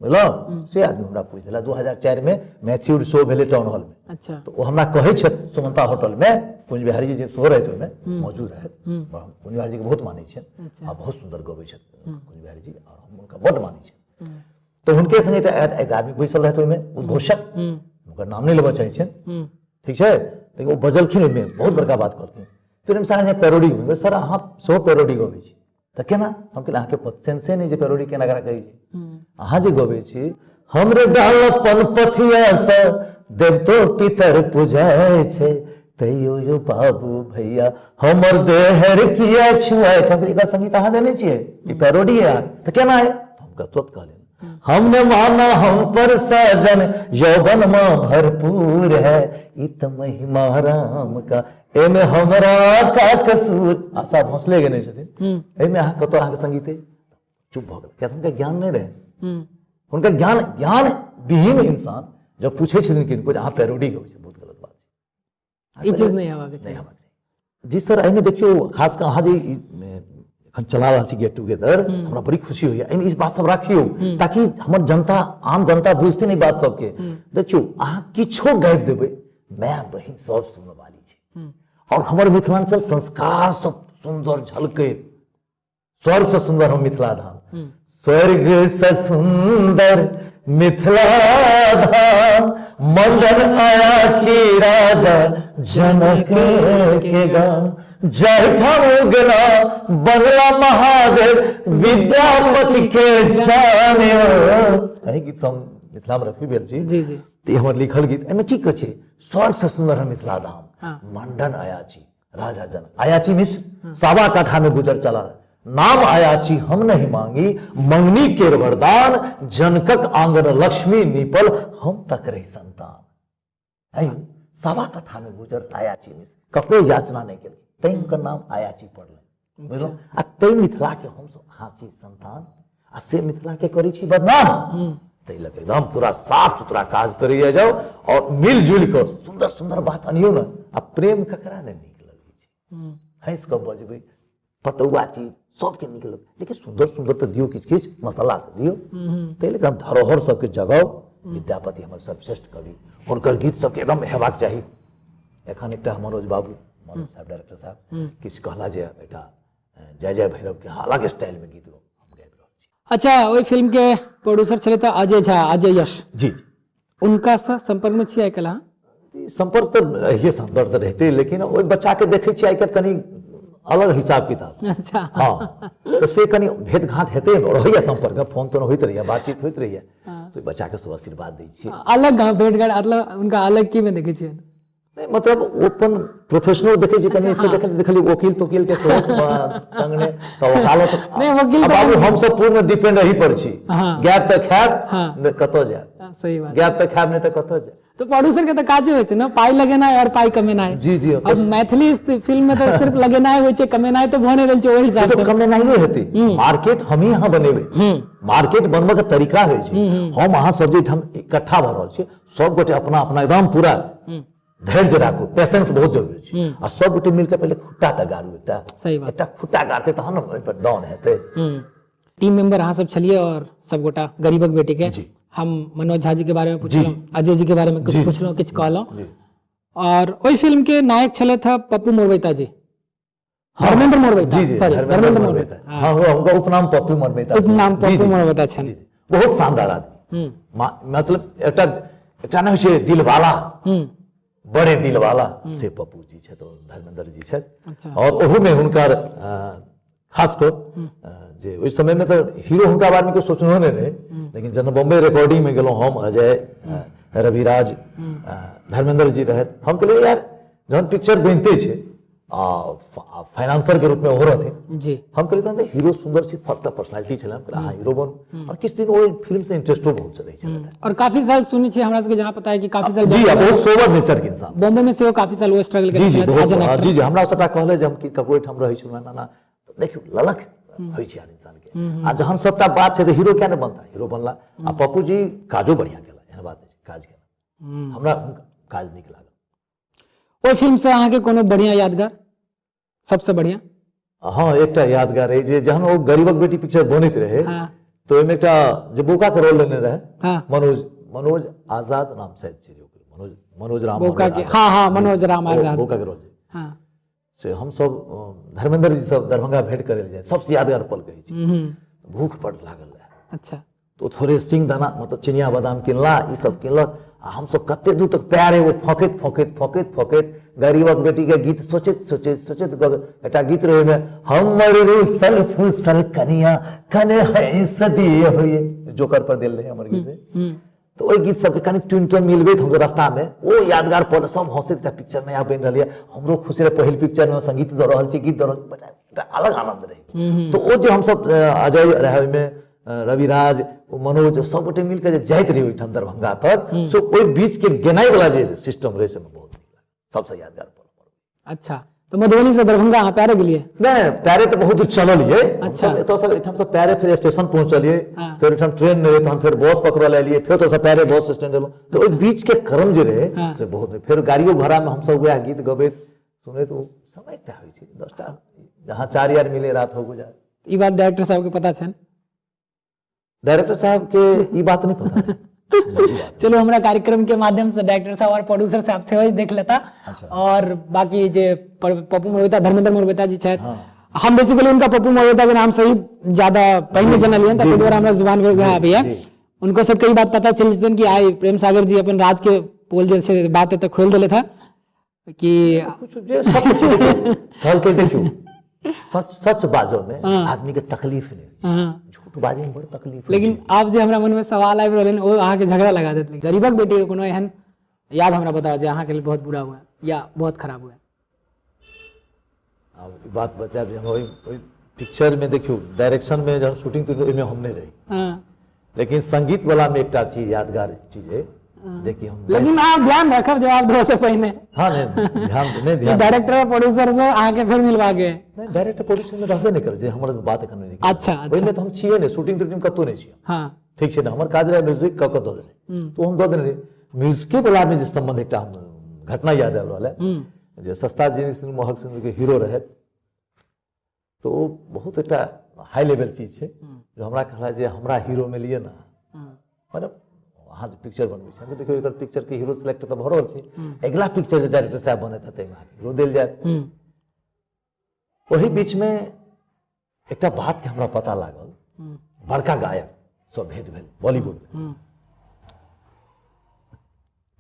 बुझलहुँ? से आदमी हमरा पूछि देला। 2004 मे मैथ्यूड शो भेलै टाउन हॉल मे। अच्छा। तऽ ओ हमरा कहै छथि सुमंता होटल मे, कुंज बिहारी जी जे सेहो रहथि ओहिमे मौजूद रहथि। हम कुंज बिहारी जी के बहुत मानै छियनि आ बहुत सुन्दर गबै छथि कुंज बिहारी जी, आओर हम हुनका बड्ड मानै छियनि। तऽ हुनके संगे एकटा एक आदमी बैसल रहथि ओहिमे उद्घोषक, हुनकर नाम नहि लेबऽ चाहै छियनि, ठीक छै? लेकिन ओ बजलखिन ओहिमे बहुत बड़का बात कहलखिन, प्रेम सागर पैरोडी गबै, सर अहाँ सेहो पैरोडी गबै छी तऽ केना? हम कहलियै अहाँके सेंसे नहि जे पैरोडी केना करा कहै छै, अहाँ जे गबै छी हमरे डालपन पथिया से देवतो पितर पूजै छै, तैयो यो बाबू भैया हमर देहर किया छुआइ छै। हम कहलियै एकर संगीत अहाँ देने छियै, ई पैरोडी है अहाँके, तऽ केना है? हम तुरंत कहलियै हमने माना हम पर साजन यौवन माँ भरपूर है, ई तऽ महिमा राम का एमे हमरा का कसूर। आशा भोसले गेने छथिन, एहिमे अहाँ कतौ अहाँके संगीत अइ? चुप भऽ गेल, किया हुनका ज्ञान नहि रहै। हुनका ज्ञान ज्ञान विहीन इंसान जब पूछै छथिन किनको जे अहाँ पैरोडी गबै छी, बहुत गलत बात छै। ई चीज नहि हेबाक चाही, नहि हेबाक चाही। जी सर, एहिमे देखियौ खास कऽ अहाँ जे एखन चला रहल छी गेट टुगेदर, हमरा बड़ी खुशी होइए। एहिमे ई बात सब राखियौ ताकि हमर जनता, आम जनता बुझथिन ई बात सबके। देखियौ, अहाँ किछो गाबि देबै, माय बहिन सब सुनऽ वाली छै। और हमर मिथिलांचल संस्कार सब सुन्दर झलकैत, स्वर्ग से सुन्दर हम मिथिला धाम, स्वर्ग से सुन्दर मिथिला धाम, मंडन आया राजा जनक के गाम, जाहिठाम उगना बंगला महादेव विद्यापति के जाने। एहि गीत हम मिथिला में रफी भेल छी। जी जी। तऽ हमर लिखल गीत एहिमे की कहै छै, स्वर्ग से सुन्दर हम मिथिला धाम, मंडन अयाची राजा जनक, अयाची मिश्र सावा काठा में गुजर चला, नाम अयाची हम नहीं मांगी, मंगनी केर वरदान, जनकक आंगन लक्ष्मी निपल, हम तक रही संतान। आयो सावा काठा में गुजर अयाची मिश्र, ककरो याचना नहीं केलखिन, तैं हुनकर नाम अयाची पड़लनि, बुझलहुँ? आ तै मिथिला के हमसब अहाँ छी संतान, आ से मिथिला के करै छी बदनाम। ताहि लऽ कऽ एकदम पूरा साफ सुथरा काज करै जाउ और मिलजुलि कऽ सुन्दर सुन्दर बात अनियौ ने। आ प्रेम ककरा नहि नीक लगै छै? हँसि कऽ बजबै, पटौआ चीज सबके नीक लगै, लेकिन सुन्दर सुन्दर तऽ दियौ, किछु किछु मसाला तऽ दियौ। ताहि लऽ कऽ हम धरोहर सबके जगाउ। विद्यापति हमर सर्वश्रेष्ठ कवि, हुनकर गीत सबके एकदम हेबाक चाही। एखन एकटा मनोज बाबू, मनोज साहब डायरेक्टर साहब किछु कहला जे एकटा जय जय भैरव के अलग स्टाइल में गीत हम गाबि रहल छी। अच्छा, ओहि फिल्म के प्रोड्यूसर छलै तऽ अजय झा, अजय यश जी जी, उनका से संपर्क में छी आइ काल्हि अहाँ? संपर्क तऽ रहिए, संपर्क तऽ रहिते, लेकिन ओहि बच्चाके देखै छियै आइ काल्हि कनि अलग हिसाब किताब। अच्छा। हँ, तऽ से कनि भेट घाट हेतै, रहैया संपर्क, फोन तोन होइत रहैया, बातचीत होइत रहैया, तऽ बच्चाके सब आशीर्वाद दै छियै। अलग भेट घाट मतलब हुनका अलग की मे देखै छियै? नहि, मतलब ओ अपन प्रोफेशनल देखै छी कनि। अच्छा, देखलियै वकील तोकील के सेहो टंगने, तऽ वकालत नहि, वकील तऽ बाबू हमसब पूर्ण डिपेंड एही पर छी। गायब तऽ खायब, कतऽ जायब? सही बात। गायब तऽ खायब, नहि तऽ कतऽ जायब? तो प्रोड्यूसर के तऽ काजे होइ छै ने, पाइ लगेनाइ और पाइ कमेनाइ। जी जी। अब मैथिली फिल्म में तऽ सिर्फ लगेनाइ होइ छै, कमेनाइ तऽ भऽ नहि रहल छै ओहि हिसाब से। कमेनाइयो हेतै, मार्केट हमही अहाँ बनेबै। मार्केट बनबऽ के तरीका होइ छै, हम अहाँ सब जे एहिठाम इकट्ठा भऽ रहल छी, सब गोटे अपना अपना एकदम पूरा धैर्य राखू, पेशेंस बहुत जरूरी छै, आ सब गोटे मिलके पहिले खुट्टा तऽ गाड़ू एकटा। सही बात। एकटा खुट्टा गाड़तै तहन ने ओहि पर दान हेतै। टीम मेंबर अहाँ सब छलिए और सब गोटा गरीबक बेटी के। हम मनोज झा जी के बारे में पूछलहुँ, अजय जी के बारे में कुछ पूछलहुँ, किछु कहलहुँ। और ओहि फिल्म के नायक छलथि हँ पप्पू मोरवैता जी, धर्मेंद्र मोरवैता, सॉरी धर्मेंद्र मोरवैता। हाँ, हुनका उपनाम पप्पू मोरवैता। उपनाम पप्पू मोरवैता छनि। बहुत शानदार आदमी, मतलब एकटा एकटा नहि होइ छै दिलवाला, बड़े दिलवाला, से पप्पू जी छथि, धर्मेंद्र जी छथि। और ओहूमे हुनकर खास कऽ जे ओहि समयमे तऽ हीरो हुनका बारेमे केओ सोचनो नहि रहै, लेकिन जखन बम्बई रिकॉर्डिंगमे गेलहुँ हम, अजय, रविराज, धर्मेंद्र जी रहथि, हम कहलियै यार जहन पिक्चर बनिते छै आ फाइनेंसर के रूपमे ओहो रहथिन जी, हम कहलियै तहन तऽ हीरो सुन्दर छी, फर्स्ट पर्सनालिटी छलै, हम कहलियै अहाँ हीरो बनू। और किछु दिन ओहि फिल्म से इंटरेस्टो बहुत रहै छलै। और काफी साल सुनै छियै हमरा सबके जहाँ पता है कि काफी साल जी, बहुत सोबर नेचर के इंसान, बॉम्बे में सेहो काफी साल वो स्ट्रगल जी जी बहुत जी जी। हमरा सबटा कहले जे हम कि ककरो एहिठाम रहै छलहुँ ना ना, देखियौ ललक होइ छै इंसान के, आ जहन सबटा बात छै तऽ हीरो किया नहि बनता, हीरो बनला। आ पप्पू जी काजो बढ़िया केला, एहन बात नहि, काज केला, हमरा काज नीक लागल। ओहि फिल्म से अहाँके कोनो बढ़िया यादगार, सबसे बढ़िया? हाँ, एकटा यादगार है जे जहन ओ गरीबक बेटी पिक्चर बनैत रहे, तऽ ओहिमे एकटा जे बोका के रोल लेने रहे, मनोज, मनोज आजाद नाम शायद छै मनोज, मनोज राम बोका के, हाँ हाँ मनोज राम आजाद बोका के रोल। हाँ, से हम सब धर्मेंद्र जी सब दरभंगा भेंट करे जाए, सबसे यादगार पल कहै छी। भूख बड़ लागल रहे। अच्छा। तो थोड़े सिंह दाना मतलब चिनिया बादाम किनला, ई सब किनलक, आ हमसब कते दूर तक पैर एगो फकैत फकैत फकैत फकैत गरीबक बेटी के गीत सोचैत सोचैत सोचैत एकटा गीत रहे ओहिमे, हमर रूसल फूसल कनिया कने है सदिए होइए, जोकर पर देल रहे हमर गीत रहे। तऽ ओहि गीत सबके कनि ट्यून ट्यून मिलबैत हमसब रास्तामे, ओ यादगार पल, सब हँसैत एकटा पिक्चर नया बनि रहल यऽ, हमरो खुशी रहै, पहिल पिक्चरमे संगीत दऽ रहल छी, गीत दऽ रहल छी, बट एकटा अलग आनन्द रहै। तऽ ओ जे हमसब अजय रहै ओहिमे, रविराज, ओ मनोज, सब गोटे मिलके जे जाइत रही ओहिठाम दरभंगा तक, सो ओहि बीच के गेनाइ वाला जे सिस्टम रहै से बहुत नीक लागल, सबसँ यादगार पल। अच्छा, तो मधुबनी से दरभंगा अहाँ पैरे गेलियै? नहि, पैरे तऽ बहुत दूर चललियै। अच्छा। एतऽ से एहिठाम से पैरे फिर स्टेशन पहुँचलियै, फेर ओहिठाम ट्रेन नहि रहै, तहन फेर बस पकड़ल एलियै, फेर ओतऽ से पैरे बस स्टैंड एलहुँ। तऽ ओहि बीच के क्रम जे रहै से बहुत नीक। फेर गाड़ियो घोड़ामे हमसब वएह गीत गबैत सुनैत, ओ समय एकटा होइ छै, 10टा जहाँ चार यार मिले रात हो गुजार। ई बात डायरेक्टर साहब के पता छनि? डायरेक्टर साहब के ई बात नहीं पता है। चलो, हमरा कार्यक्रम के माध्यम से डायरेक्टर साहब और प्रोड्यूसर साहब सेहो देख लेता। अच्छा। और बाकी जे पप्पू मोरबेता, धर्मेंद्र मोरबेता जी छथि, हाँ। हम बेसिकली उनका पप्पू मोरबेता के नाम से ही ज्यादा पहिने जनलियनि, तऽ दुआरे हमरा जुबान पर वएह आबैया। उनको सबके ई बात पता चलि जेतनि कि आइ प्रेम सागर जी अपन राज के पोल जे छै बात एतऽ खोलि देलथि हँ कि कुछ जे सच छै, कहलकै देखियौ सच सच बाजऽ में आदमी के तकलीफ नहीं होइ छै, झूठ बाजै में बड़ तकलीफ। लेकिन आब जे हमरा मन में सवाल आबि रहल ओ अहाँके झगड़ा लगा देत। गरीबक बेटी के कोनो एहन याद हमरा बताओ जे अहाँके लिए बहुत बुरा हुआ या बहुत खराब हुआ। आब ई बात बचायब जे हम ओहि पिक्चर में देखियौ डायरेक्शन में जहन शूटिंग तो ओहिमे हम नहीं रही, लेकिन संगीत वाला में एकटा चीज यादगार चीज है जेकि हम, लेकिन आप ध्यान रखब जवाब देबऽ से पहिने। हाँ, नहीं ध्यान नहीं, ध्यान डायरेक्टर और प्रोड्यूसर से अहाँके फिर मिलवा के। नहीं, डायरेक्टर प्रोड्यूसर में रहबे नहीं करे जे हमर बात एखन नहीं। अच्छा, अच्छा। ओहिमे तऽ हम छियै नहि, शूटिंग तूटिंग कतौ नहि छियै। हाँ। ठीक छै ने, हमर काज रहै म्यूजिक कऽ कऽ दऽ देने, तो हम दऽ देने रही। म्यूजिके वाला में जे संबंध एकटा हम घटना याद आबि रहल है जे सस्ता जिनिस महग सिंदूर के हीरो रहै, तो ओ बहुत एकटा हाई लेवल चीज छै जो हमरा कहला जे हमरा हीरो में लिए ना, मतलब अहाँ जे पिक्चर बनबै छी, हम देखियौ एकर पिक्चर के हीरो सिलेक्ट तऽ भऽ रहल छै, अगिला पिक्चर जे डायरेक्टर साहब बनेता ताहिमे अहाँके हीरो देल जायत। ओहि बीचमे एकटा बात के हमरा पता लागल, बड़का गायक सब भेंट भेल बॉलीवुड में,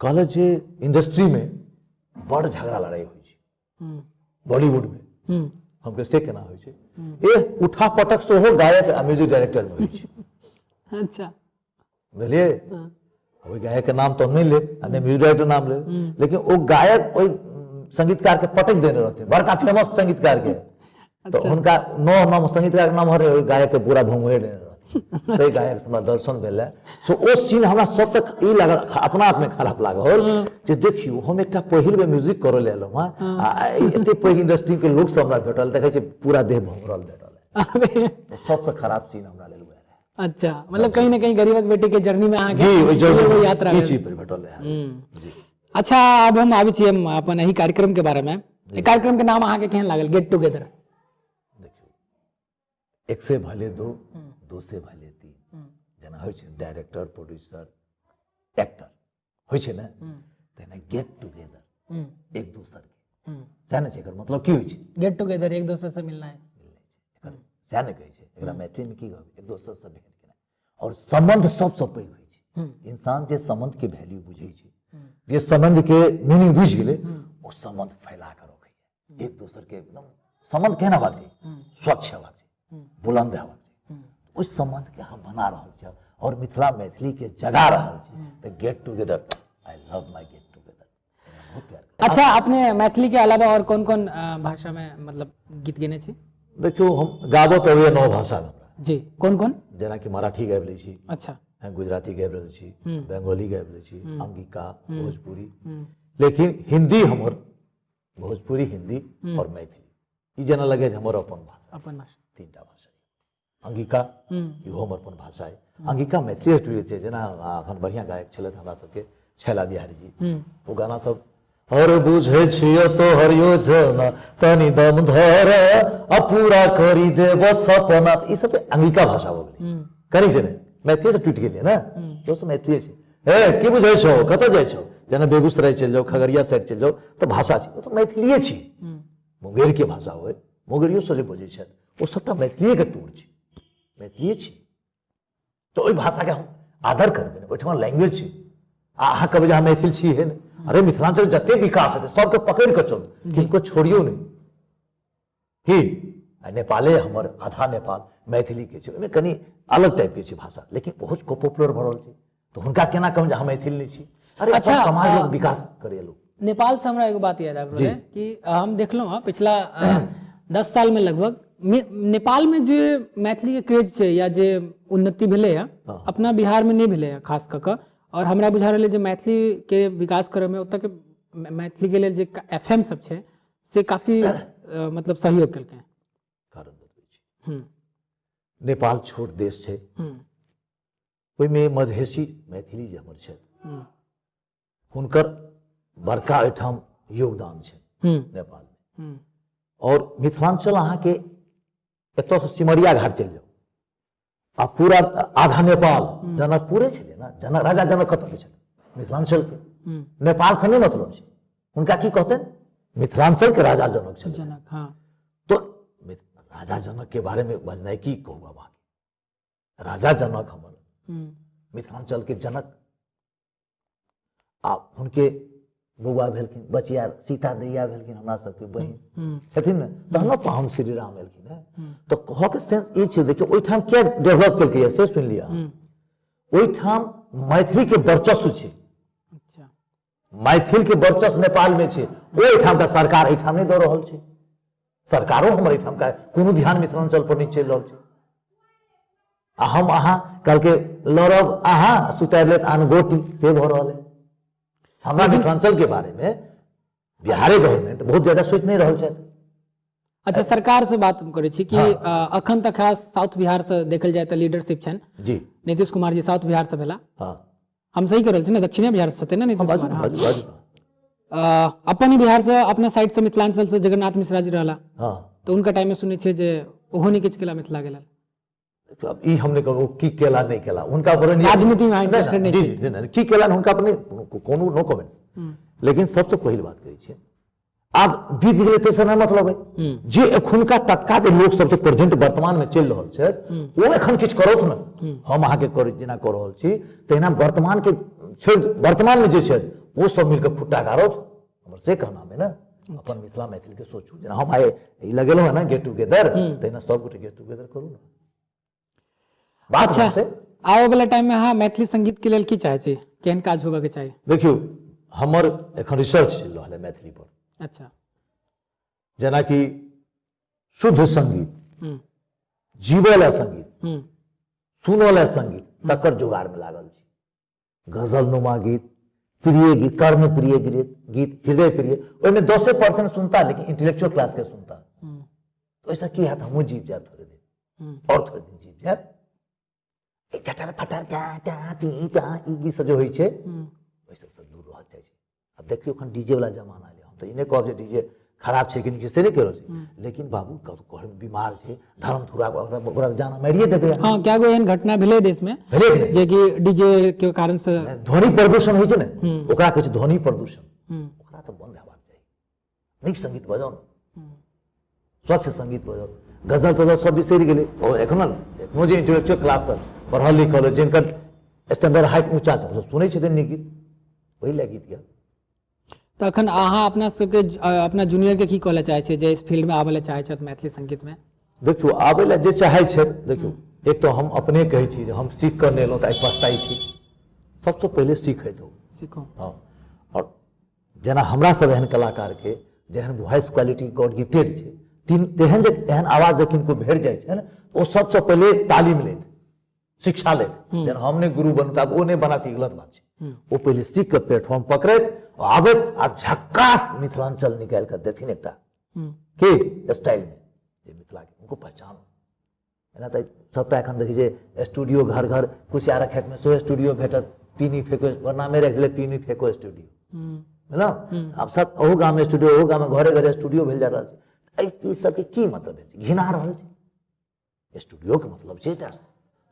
कहलथि जे इंडस्ट्रीमे बड़ झगड़ा लड़ाइ होइ छै बॉलीवुडमे। हम कहलियै से केना होइ छै? ए उठा पटक सेहो गायक आ म्यूजिक डायरेक्टरमे होइ छै। अच्छा, बुझलियै? ओहि गायकके नाम तऽ हम नहि लेब आ नहि म्यूजिक डायरेक्टर नाम लेब, लेकिन ओ गायक ओहि संगीतकारके पटकि देने रहथिन, बड़का फेमस संगीतकारके। तऽ हुनका नौ नाम संगीतकारके नाम हरे ओहि गायकके पूरा भंगोड़ि देने रहथिन। ताहि गायक से हमरा दर्शन भेल। सो ओ सीन हमरा सबसँ ई लागल, अपना आपमे खराब लागल जे देखियौ हम एकटा पहिल बेर म्यूजिक करऽ लेल एलहुँ हँ आ एते पैघ इंडस्ट्रीके लोक सब हमरा भेटल, देखै छी पूरा देह भंगोरल भेटल। सबसँ खराब सीन हमरा लेल वएह रहै। अच्छा, मतलब कहीं ना कहीं गरीबक बेटी के जर्नी में अहाँके जी ओहि जर्नी एगो यात्रा ई भेल। चीज पर भेटल रहै। जी। अच्छा, अब हम आबै छी हम अपन एहि कार्यक्रम के बारे में। एहि कार्यक्रम के नाम अहाँके केहन लागल, गेट टुगेदर? देखियौ, एक से भले दो, दो से भले तीन, जेना होइ छै डायरेक्टर प्रोड्यूसर एक्टर होइ छै ने, तहिना गेट टुगेदर एक दोसर के, सएह ने छै। एकर मतलब की होइ छै? गेट टुगेदर एक दोसर से मिलना है, एकर सएह ने कहै छै। एकरा मैथिलीमे की कहबै? एक दोसरसँ भेंट केनाइ। आओर सम्बन्ध सबसँ पैघ होइ छै। इंसान जे सम्बन्धके वैल्यू बुझै छै, जे सम्बन्धके मीनिंग बुझि गेलै, ओ सम्बन्ध फैला कऽ रखैए। एक दोसरके एकदम सम्बन्ध केहन हेबाक चाही? स्वच्छ हेबाक चाही, बुलंद हेबाक चाही। ओहि सम्बन्धके हम बना रहल छी और मिथिला मैथिलीके जगा रहल छी। तऽ get together, I love my get together, बहुत प्यार। अच्छा, अपने मैथिली के अलावा और कौन कौन भाषा में मतलब गीत गेने छी? देखियौ, हम गाबऽ तऽ अबैए 9 भाषामे हमरा। जी, कौन कौन? जेनाकि मराठी गाबि लै छी। अच्छा। गुजराती गाबि लै छी, बंगाली गाबि लै छी, अंगिका, भोजपुरी, लेकिन हिंदी हमर भोजपुरी, हिंदी और मैथिली ई जेना लगै जे हमर अपन भाषा। अपन भाषा। 3टा भाषा। अंगिका इहो हमर अपन भाषा अइ। अंगिका मैथिली टूटि छै। जेना एखन बढ़िआँ गायक छलथि हमरा सबके छैला बिहारी जी, ओ गाना सब और बुझै छियो तोहर योजना, तनी दम धर आ पूरा करी देब सपना, ई सब तऽ अंगिका भाषा भऽ गेलै। करै छै ने, मैथिली से टूटि गेलै ने, ओ सब मैथिली छै। हे की बुझै छौ, कतऽ जाइ छौ? जेना बेगूसराय चलि जाउ, खगड़िया साइड चलि जाउ, तऽ भाषा छै, ओ तऽ मैथिलीए छी। मुंगेरके भाषा होइ, मुंगेरियो सब जे बजै छथि ओ सबटा मैथिलीएके तोड़ छै, मैथिलीए छी। तऽ ओहि भाषाके हम आदर करबै ने, ओहिठमा लैंग्वेज छै। आ अहाँ कहबै जे अहाँ मैथिल छी हे ने, अरे मिथिलांचल जते विकास हेतै सबके पकड़ि कऽ चलू, किनको छोड़ियौ नहि। की आ नेपाले हमर आधा नेपाल मैथिलीके छै, ओहिमे कनि अलग टाइपके छै भाषा, लेकिन बहुत पॉपुलर भऽ रहल छै। तऽ हुनका केना कहबै जे हम मैथिल नहि छी? अरे अच्छा, समाज लोक विकास करे लोक। नेपाल से हमरा एगो बात याद आबि रहल है कि हम देखलहुँ हँ पिछला 10 साल में लगभग नेपाल में जे मैथिली के क्रेज छै या जे उन्नति भेलै है, अपना बिहार में नहि भेलै है खास कऽ कऽ। और हमरा बुझा रहल है जे मैथिली के विकास करय में ओतऽ के मैथिली के लेल जे FM सब छै से काफी मतलब सहयोग केलकै। कारण बतबै छी। नेपाल छोट देश छै, ओहिमे मधेसी मैथिली जे हमर छथि हुनकर बड़का एहिठाम योगदान छै नेपालमे। और मिथिलांचल अहाँके एतऽसँ सिमरिया घाट चलि जाउ आ पूरा आधा नेपाल जनकपुरे छलै ने। जनक राजा जनक कतऽ के छलै? मिथिलांचलके। नेपालसँ नहि मतलब छै, हुनका की कहतनि? मिथिलांचलके राजा जनक छलै। जनक, हाँ। तो राजा जनक के बारे में बजनाइ की कहू अब अहाँके? राजा जनक हमर मिथिलांचल के जनक, आ हुनके बौआ भेलखिन बचिया सीता दैया भेलखिन, हमरा सबके बहिन छथिन ने, तहन ने पाहुन श्री राम एलखिन हेँ। तऽ कहऽके सेंस ई छै, देखियौ ओहिठाम किया डेवलप केलकै से सुनि लिअ। ओहिठाम मैथिली के वर्चस्व छै। अच्छा। मैथिल के वर्चस्व नेपाल में छै, ओहिठामका सरकार एहिठाम नहि दऽ रहल छै। सरकारो हमर एहिठामका कोनो ध्यान मिथिलांचल पर नहि चलि रहल छै। आ हम अहाँ कहलकै लड़ब अहाँ सुतारि लेत आन गोटी, से भऽ रहल है। हमरा मिथिलांचल के बारे में बिहारे गवर्नमेंट बहुत ज्यादा सोचि नहि रहल छथि। अच्छा, सरकार से बात करै छी कि अखन तक खास साउथ बिहार से देखल जाय तऽ लीडरशिप छनि जी। नीतीश कुमार जी साउथ बिहार से भेला। हाँ। हम सही कह रहल छी ने? दक्षिणे बिहार से छथिन ने नीतीश बाजू, कुमार? बाजू, बाजू। अपन ही बिहार से, अपना साइड से, मिथिलांचल से जगन्नाथ मिश्रा जी रहला। हाँ। तऽ हुनका टाइम में सुनै छियै जे ओहो नहि किछु केला मिथिला के लेल। अब ई हम नहि कहब की केला नहि केला, हुनका पर राजनीति में इंटरेस्टेड नहीं। जी जी, नहीं, की केला हुनका पर नहीं, कोनो नो कमेंट्स। लेकिन सबसे पहिल बात कहै छियै, आब बीत गेलै ताहिसँ नहि मतलब है। जे एखुनका टटका जे लोक सब प्रेजेंट वर्तमान में चलि रहल छथि ओ एखन किछु करौथ ने। हम अहाँके करै जेना कऽ रहल छी तहिना वर्तमान के छोड़ि वर्तमान में जे छथि ओ सब मिलके खुट्टा गाड़त, हमर से कहना है ने। अपन मिथिला मैथिल के सोचू, जेना हम आइ ई लगेलहुँ हँ ने गेट टुगेदर, तहिना सब गोटे गेट टुगेदर करू ने। बात अच्छा, बनतै। आबऽ वाला टाइम में अहाँ मैथिली संगीत के लेल की चाहै छी, केहन काज होबऽ के चाही? देखियौ, हमर एखन रिसर्च चलि रहल है मैथिली पर। जेनाकि शुद्ध संगीत, जीवऽ लए संगीत, सुनऽ लए संगीत, तकर जोगाड़ में लागल छी। गजल नुमा गीत, प्रिय गीत, कर्ण प्रिय गीत, गीत हृदय प्रिय, ओहिमे 10% सुनता, लेकिन इंटेलेक्चुअल क्लास के सुनता। तो ऐसा की हैत, हमहूँ जीव जायब थोड़े दिन, और थोड़े दिन जीव जायब। एक चटर फटर टा टा पी टा ई गीत सब जे होइ छै, ओहि सबसँ दूर रहल जाइ छै। आब देखियौ, एखन डीजे वाला जमाना एलै। हम तऽ ई नहि कहब जे डीजे खराब छै कि नीक छै, से नहि कहि रहल छी, लेकिन बाबू कतौ घरमे बीमार छै, धर्म धुरा ओकरा जाना मारिए देबै। हाँ, क्या गो एहन घटना भेलै देश में भेलै कि नहि? जे कि डीजे के कारण से ध्वनि प्रदूषण होइ छै ने, ओकरा कहै छै ध्वनि प्रदूषण। ओकरा तऽ बंद हेबाक चाही। नीक संगीत बजाउ ने, स्वच्छ संगीत बजाउ। गजल तजल सब बिसरि गेलै। और एखनो एखनो जे इंटेलेक्चुअल क्लास सब पढ़ल लिखल, जिनकर स्टैंडर्ड हाइट ऊँचा छै, ओसब सुनै छथिन नीक गीत, ओहि लए गीत गेल। तऽ अखन अहाँ अपना सबके अपना जूनियर के की कहऽ चाहै छियै जे इस फील्ड में आबऽ लए चाहै छथि मैथिली संगीत में? देखियौ, आबै लए जे चाहै छथि, देखियौ, एक तऽ हम अपने कहै छी जे हम सीख कऽ नहि एलहुँ तऽ आइ पछताइ छी। सबसँ पहिले सीखैत हो, सीखू। हँ, आओर जेना हमरा सब एहन कलाकारके जेहन वॉइस क्वालिटी गॉड गिफ्टेड छै, तीन तेहन जे एहन आवाज जे किनको भेट जाइ छै ने, ओ सबसँ पहिले तालीम लेत, शिक्षा लेत। जेना हम नहि गुरु बनू तऽ आब ओ नहि बनाती, गलत बात छै। ओ पहिले सीख कऽ प्लेटफॉर्म पकड़ैत आबैत आ झक्कास मिथिलांचल निकालि कऽ देथिन एकटा के स्टाइल में जे मिथिला के उनको पहचान। एना तऽ सबटा एखन देखै छै स्टूडियो घर घर, कुसियारक खेत में सेहो स्टूडियो भेटत। पीनी फेको ओकर नामे राखि देलै, पीनी फेको स्टूडियो, बुझलहुँ? आब सब ओहू गाममे स्टूडियो, ओहू गाममे घरे घरे स्टूडियो भेल जा रहल छै। एहि चीज सबके की मतलब भेल छै? घिना रहल छै। स्टूडियोके मतलब छै एकटा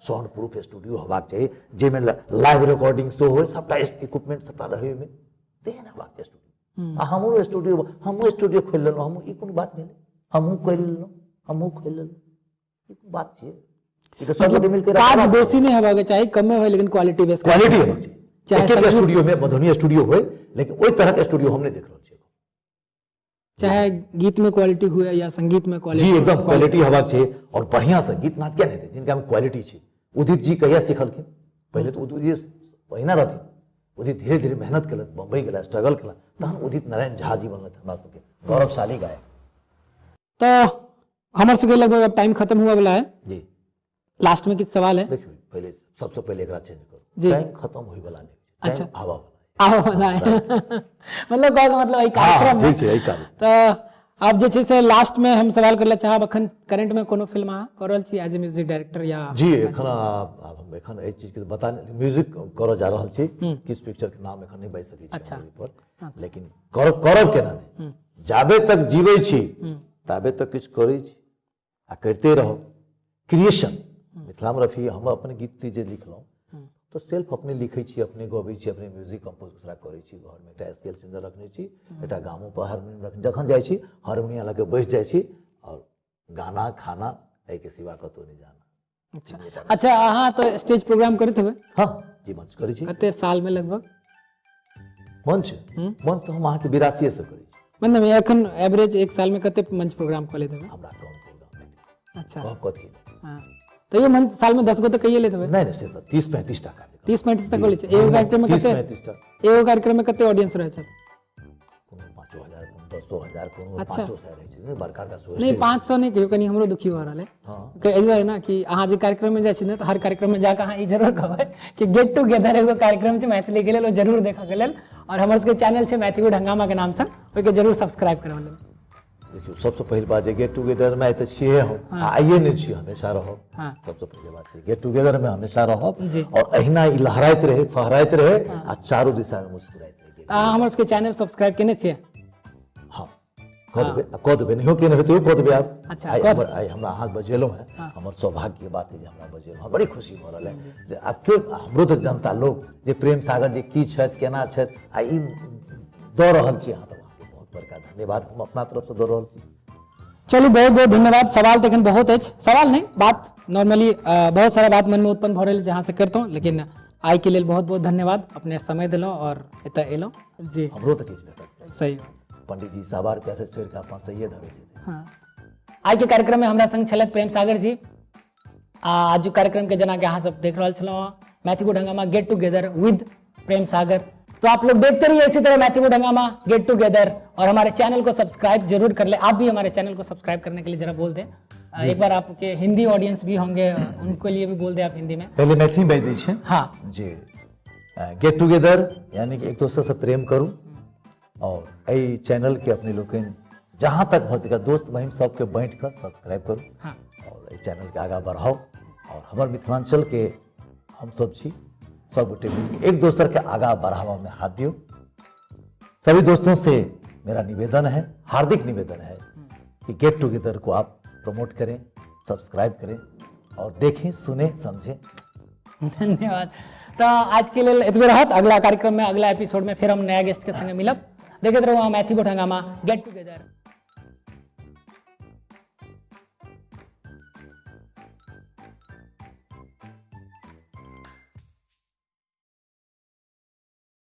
साउंड प्रूफ स्टूडियो होबाक चाही, जाहिमे लाइव रिकॉर्डिंग सेहो होइ, सबटा इक्विपमेंट सबटा रहै ओहिमे, तेहन हेबाक चाही स्टूडियो। आ हमरो स्टूडियो, हमहूँ स्टूडियो खोलि लेलहुँ, हमहूँ, ई कोन बात भेलै? हमहूँ खोलि लेलहुँ, हमहूँ खोलि लेलहुँ, ई कोन बात छियै? ई तऽ सब गोटे मिलके काज बेसी नहि हेबाक चाही, कमे होइ लेकिन क्वालिटी बेस क्वालिटी हेबाक चाही। चाहे एकेटा संगीत स्टूडियो में मधुबनी स्टूडियो होइ, लेकिन ओहि तरहक स्टूडियो हम नहि देख रहल छियै। चाहे गीत में क्वालिटी हुए या संगीत में क्वालिटी, जी एकदम क्वालिटी हेबाक चाही। और बढ़िया से गीत नाद किया नहि हेतै जिनका में क्वालिटी छै। उदित जी कहिया सिखलखिन? पहिले तऽ उदित जी ओहिना रहथिन, उदित धीरे धीरे मेहनत केलक, बम्बई गेला, स्ट्रगल केलक, तहन उदित नारायण झा जी बनलथि हमरा सबके गौरवशाली गायक। तऽ हमर सबके लगभग अब टाइम खत्म हुआ वाला है। जी। लास्ट में किछु सवाल है? देखियौ, पहिले सबसे पहिले एकरा चेंज करू। जी। टाइम खत्म होय वाला नहीं, टाइम आबऽ वाला है। आबऽ वाला है, मतलब कहऽ के मतलब एहि कार्यक्रम ठीक छै, एहि कार्यक्रम। तऽ आब जे छै से लास्ट में हम सवाल करऽ चाहब, अखन करंट में कोनो फिल्म अहाँ कऽ रहल छी एज ए म्यूजिक डायरेक्टर या? जी, एखन आब हम एखन एहि चीज के बता नहि, म्यूजिक करऽ जा रहल छी, किछु पिक्चर के नाम एखन नहि बाजि सकै छी अच्छा। हम एहि पर, लेकिन करब, करब केना नहि, जाबे तक जीबै छी ताबे तक किछु करै छी आ करिते रहब। क्रिएशन मिथिलामे रफी, हम अपन गीत जे लिखलहुँ तऽ सेल्फ अपने लिखै छी, अपने गबै छी, अपने म्यूजिक कम्पोज दूसरा करै छी। घरमे एकटा स्केल सिंगर रखने छी, एकटा गामो पर हारमोनियम रखने, जखन जाइ छी हारमोनियम लऽ कऽ बैस जाइ छी और गाना खाना, एहिके सिवा कतहु नहि जाना। अच्छा अच्छा, अहाँ तऽ स्टेज प्रोग्राम करैत हेबै? हाँ जी, मंच करै छी। कते साल में लगभग? मंच? मंच तऽ हम अहाँके 82 से करै छी। मतलब एखन एवरेज एक साल में कते मंच प्रोग्राम कऽ लैत हेबै? हमरा कम प्रोग्राम भेटै। अच्छा। कहब कथी नहि। हाँ, तैयो मंच साल में 10 गो तऽ कहिए लैत हेबै? नहि नहि, से तऽ 30-35 टा कार्यक्रम। 30-35 तक कऽ लै छै। एगो कार्यक्रम में तीस कते? पैंतीस टा। एगो कार्यक्रम में कते ऑडियंस रहै छै? कोनो 5,000, कोनो 10,000, कोनो अच्छा। 500 रहै छै, नहि, बड़का बड़का नहि, 500 नहि कहियौ, कनि हमरो दुखी भऽ रहल है। हाँ। एहि दुआरे ने कि अहाँ जे कार्यक्रम में जाइ छी ने, तऽ हर कार्यक्रम में जाकऽ अहाँ ई जरूर कहबै कि गेट टुगेदर एगो कार्यक्रम छै मैथिली के लेल, ओ जरूर देखऽ के लेल, और हमर सबके चैनल छै मैथिली हंगामा के नामसँ, ओहिके जरूर सब्सक्राइब करऽ लेल। देखियौ, सबसँ पहिल बात जे गेट टुगेदर में आइ तऽ छियै हम, आ आइए नहि छी, हमेशा रहब। सबसँ पहिले बात छै गेट टुगेदर में हमेशा रहब और अहिना ई लहराइत रहै, फहराइत रहै आ चारू दिशा में मुस्कुराइत रहै। तऽ अहाँ हमर सबके चैनल सब्सक्राइब केने छियै? हाँ, कऽ देबै, आब कऽ देबै, नहियो केने हेतै तैयो कऽ देबै आब। अच्छा, आइ कऽ हमर, आइ हमरा अहाँ बजेलहुँ हेँ, हमर सौभाग्यके बात है जे हमरा बजेलहुँ हेँ। बड़ी खुशी भऽ रहल है जे आब केओ हमरो तऽ जनता लोक जे प्रेम सागर जी की छथि, केना छथि, आ ई दऽ रहल छी अहाँ, तऽ अहाँके बहुत बड़का धन्यवाद हम अपना तरफसँ दऽ रहल छी। चलू, बहुत बहुत धन्यवाद। सवाल तऽ एखन बहुत अछि, सवाल नहि, बात नॉर्मली बहुत सारा बात मनमे उत्पन्न भऽ रहल जहाँ से करितहुँ, लेकिन आइ के लेल बहुत बहुत धन्यवाद, अपने समय देलहुँ और एतऽ एलहुँ जी। हमरो तऽ किछु भेटत। सही बात। पंडित जी 1.25 रुपया से छोड़ि कऽ 500 धरै छथिन। हाँ। आइ के कार्यक्रम में हमरा संग छलथि प्रेम सागर जी। आ आजुक कार्यक्रम के जेना कि अहाँ सब देख रहल छलहुँ, मैथिली हंगामा get together with Prem Sagar. तो आप लोग देखते रहिए इसी तरह मैथिली हंगामा गेट टुगेदर और हमारे चैनल को सब्सक्राइब जरूर कर ले। आप भी हमारे चैनल को सब्सक्राइब करने के लिए जरा बोल दें एक बार, आपके हिंदी ऑडियंस भी होंगे, उनके लिए भी बोल दें आप हिंदी में। पहले मैथिली बाजि दै छियै। हाँ। जी, गेट टुगेदर यानी कि एक दोसर से प्रेम करू और एहि चैनल के अपने लोकनि जहाँ तक भऽ सकै दोस्त महिम सबके बाँटि कऽ सब्सक्राइब करू। हाँ। और एहि चैनल के आगाँ बढ़ाउ और हमर मिथिलांचल के हम सब छी, सब गोटे मिलके एक दोसर के आगाँ बढ़ावा में हाथ दियौ। सभी दोस्तों से मेरा निवेदन है, हार्दिक निवेदन है कि गेट टुगेदर को आप प्रमोट करें, सब्सक्राइब करें और देखें, सुने, समझें। धन्यवाद। तो आज के लिए एतबे रहत। अगला कार्यक्रम में, अगला एपिसोड में फिर हम नया गेस्ट के संगे मिलब। देखते रहू मैथिली हंगामा गेट टुगेदर।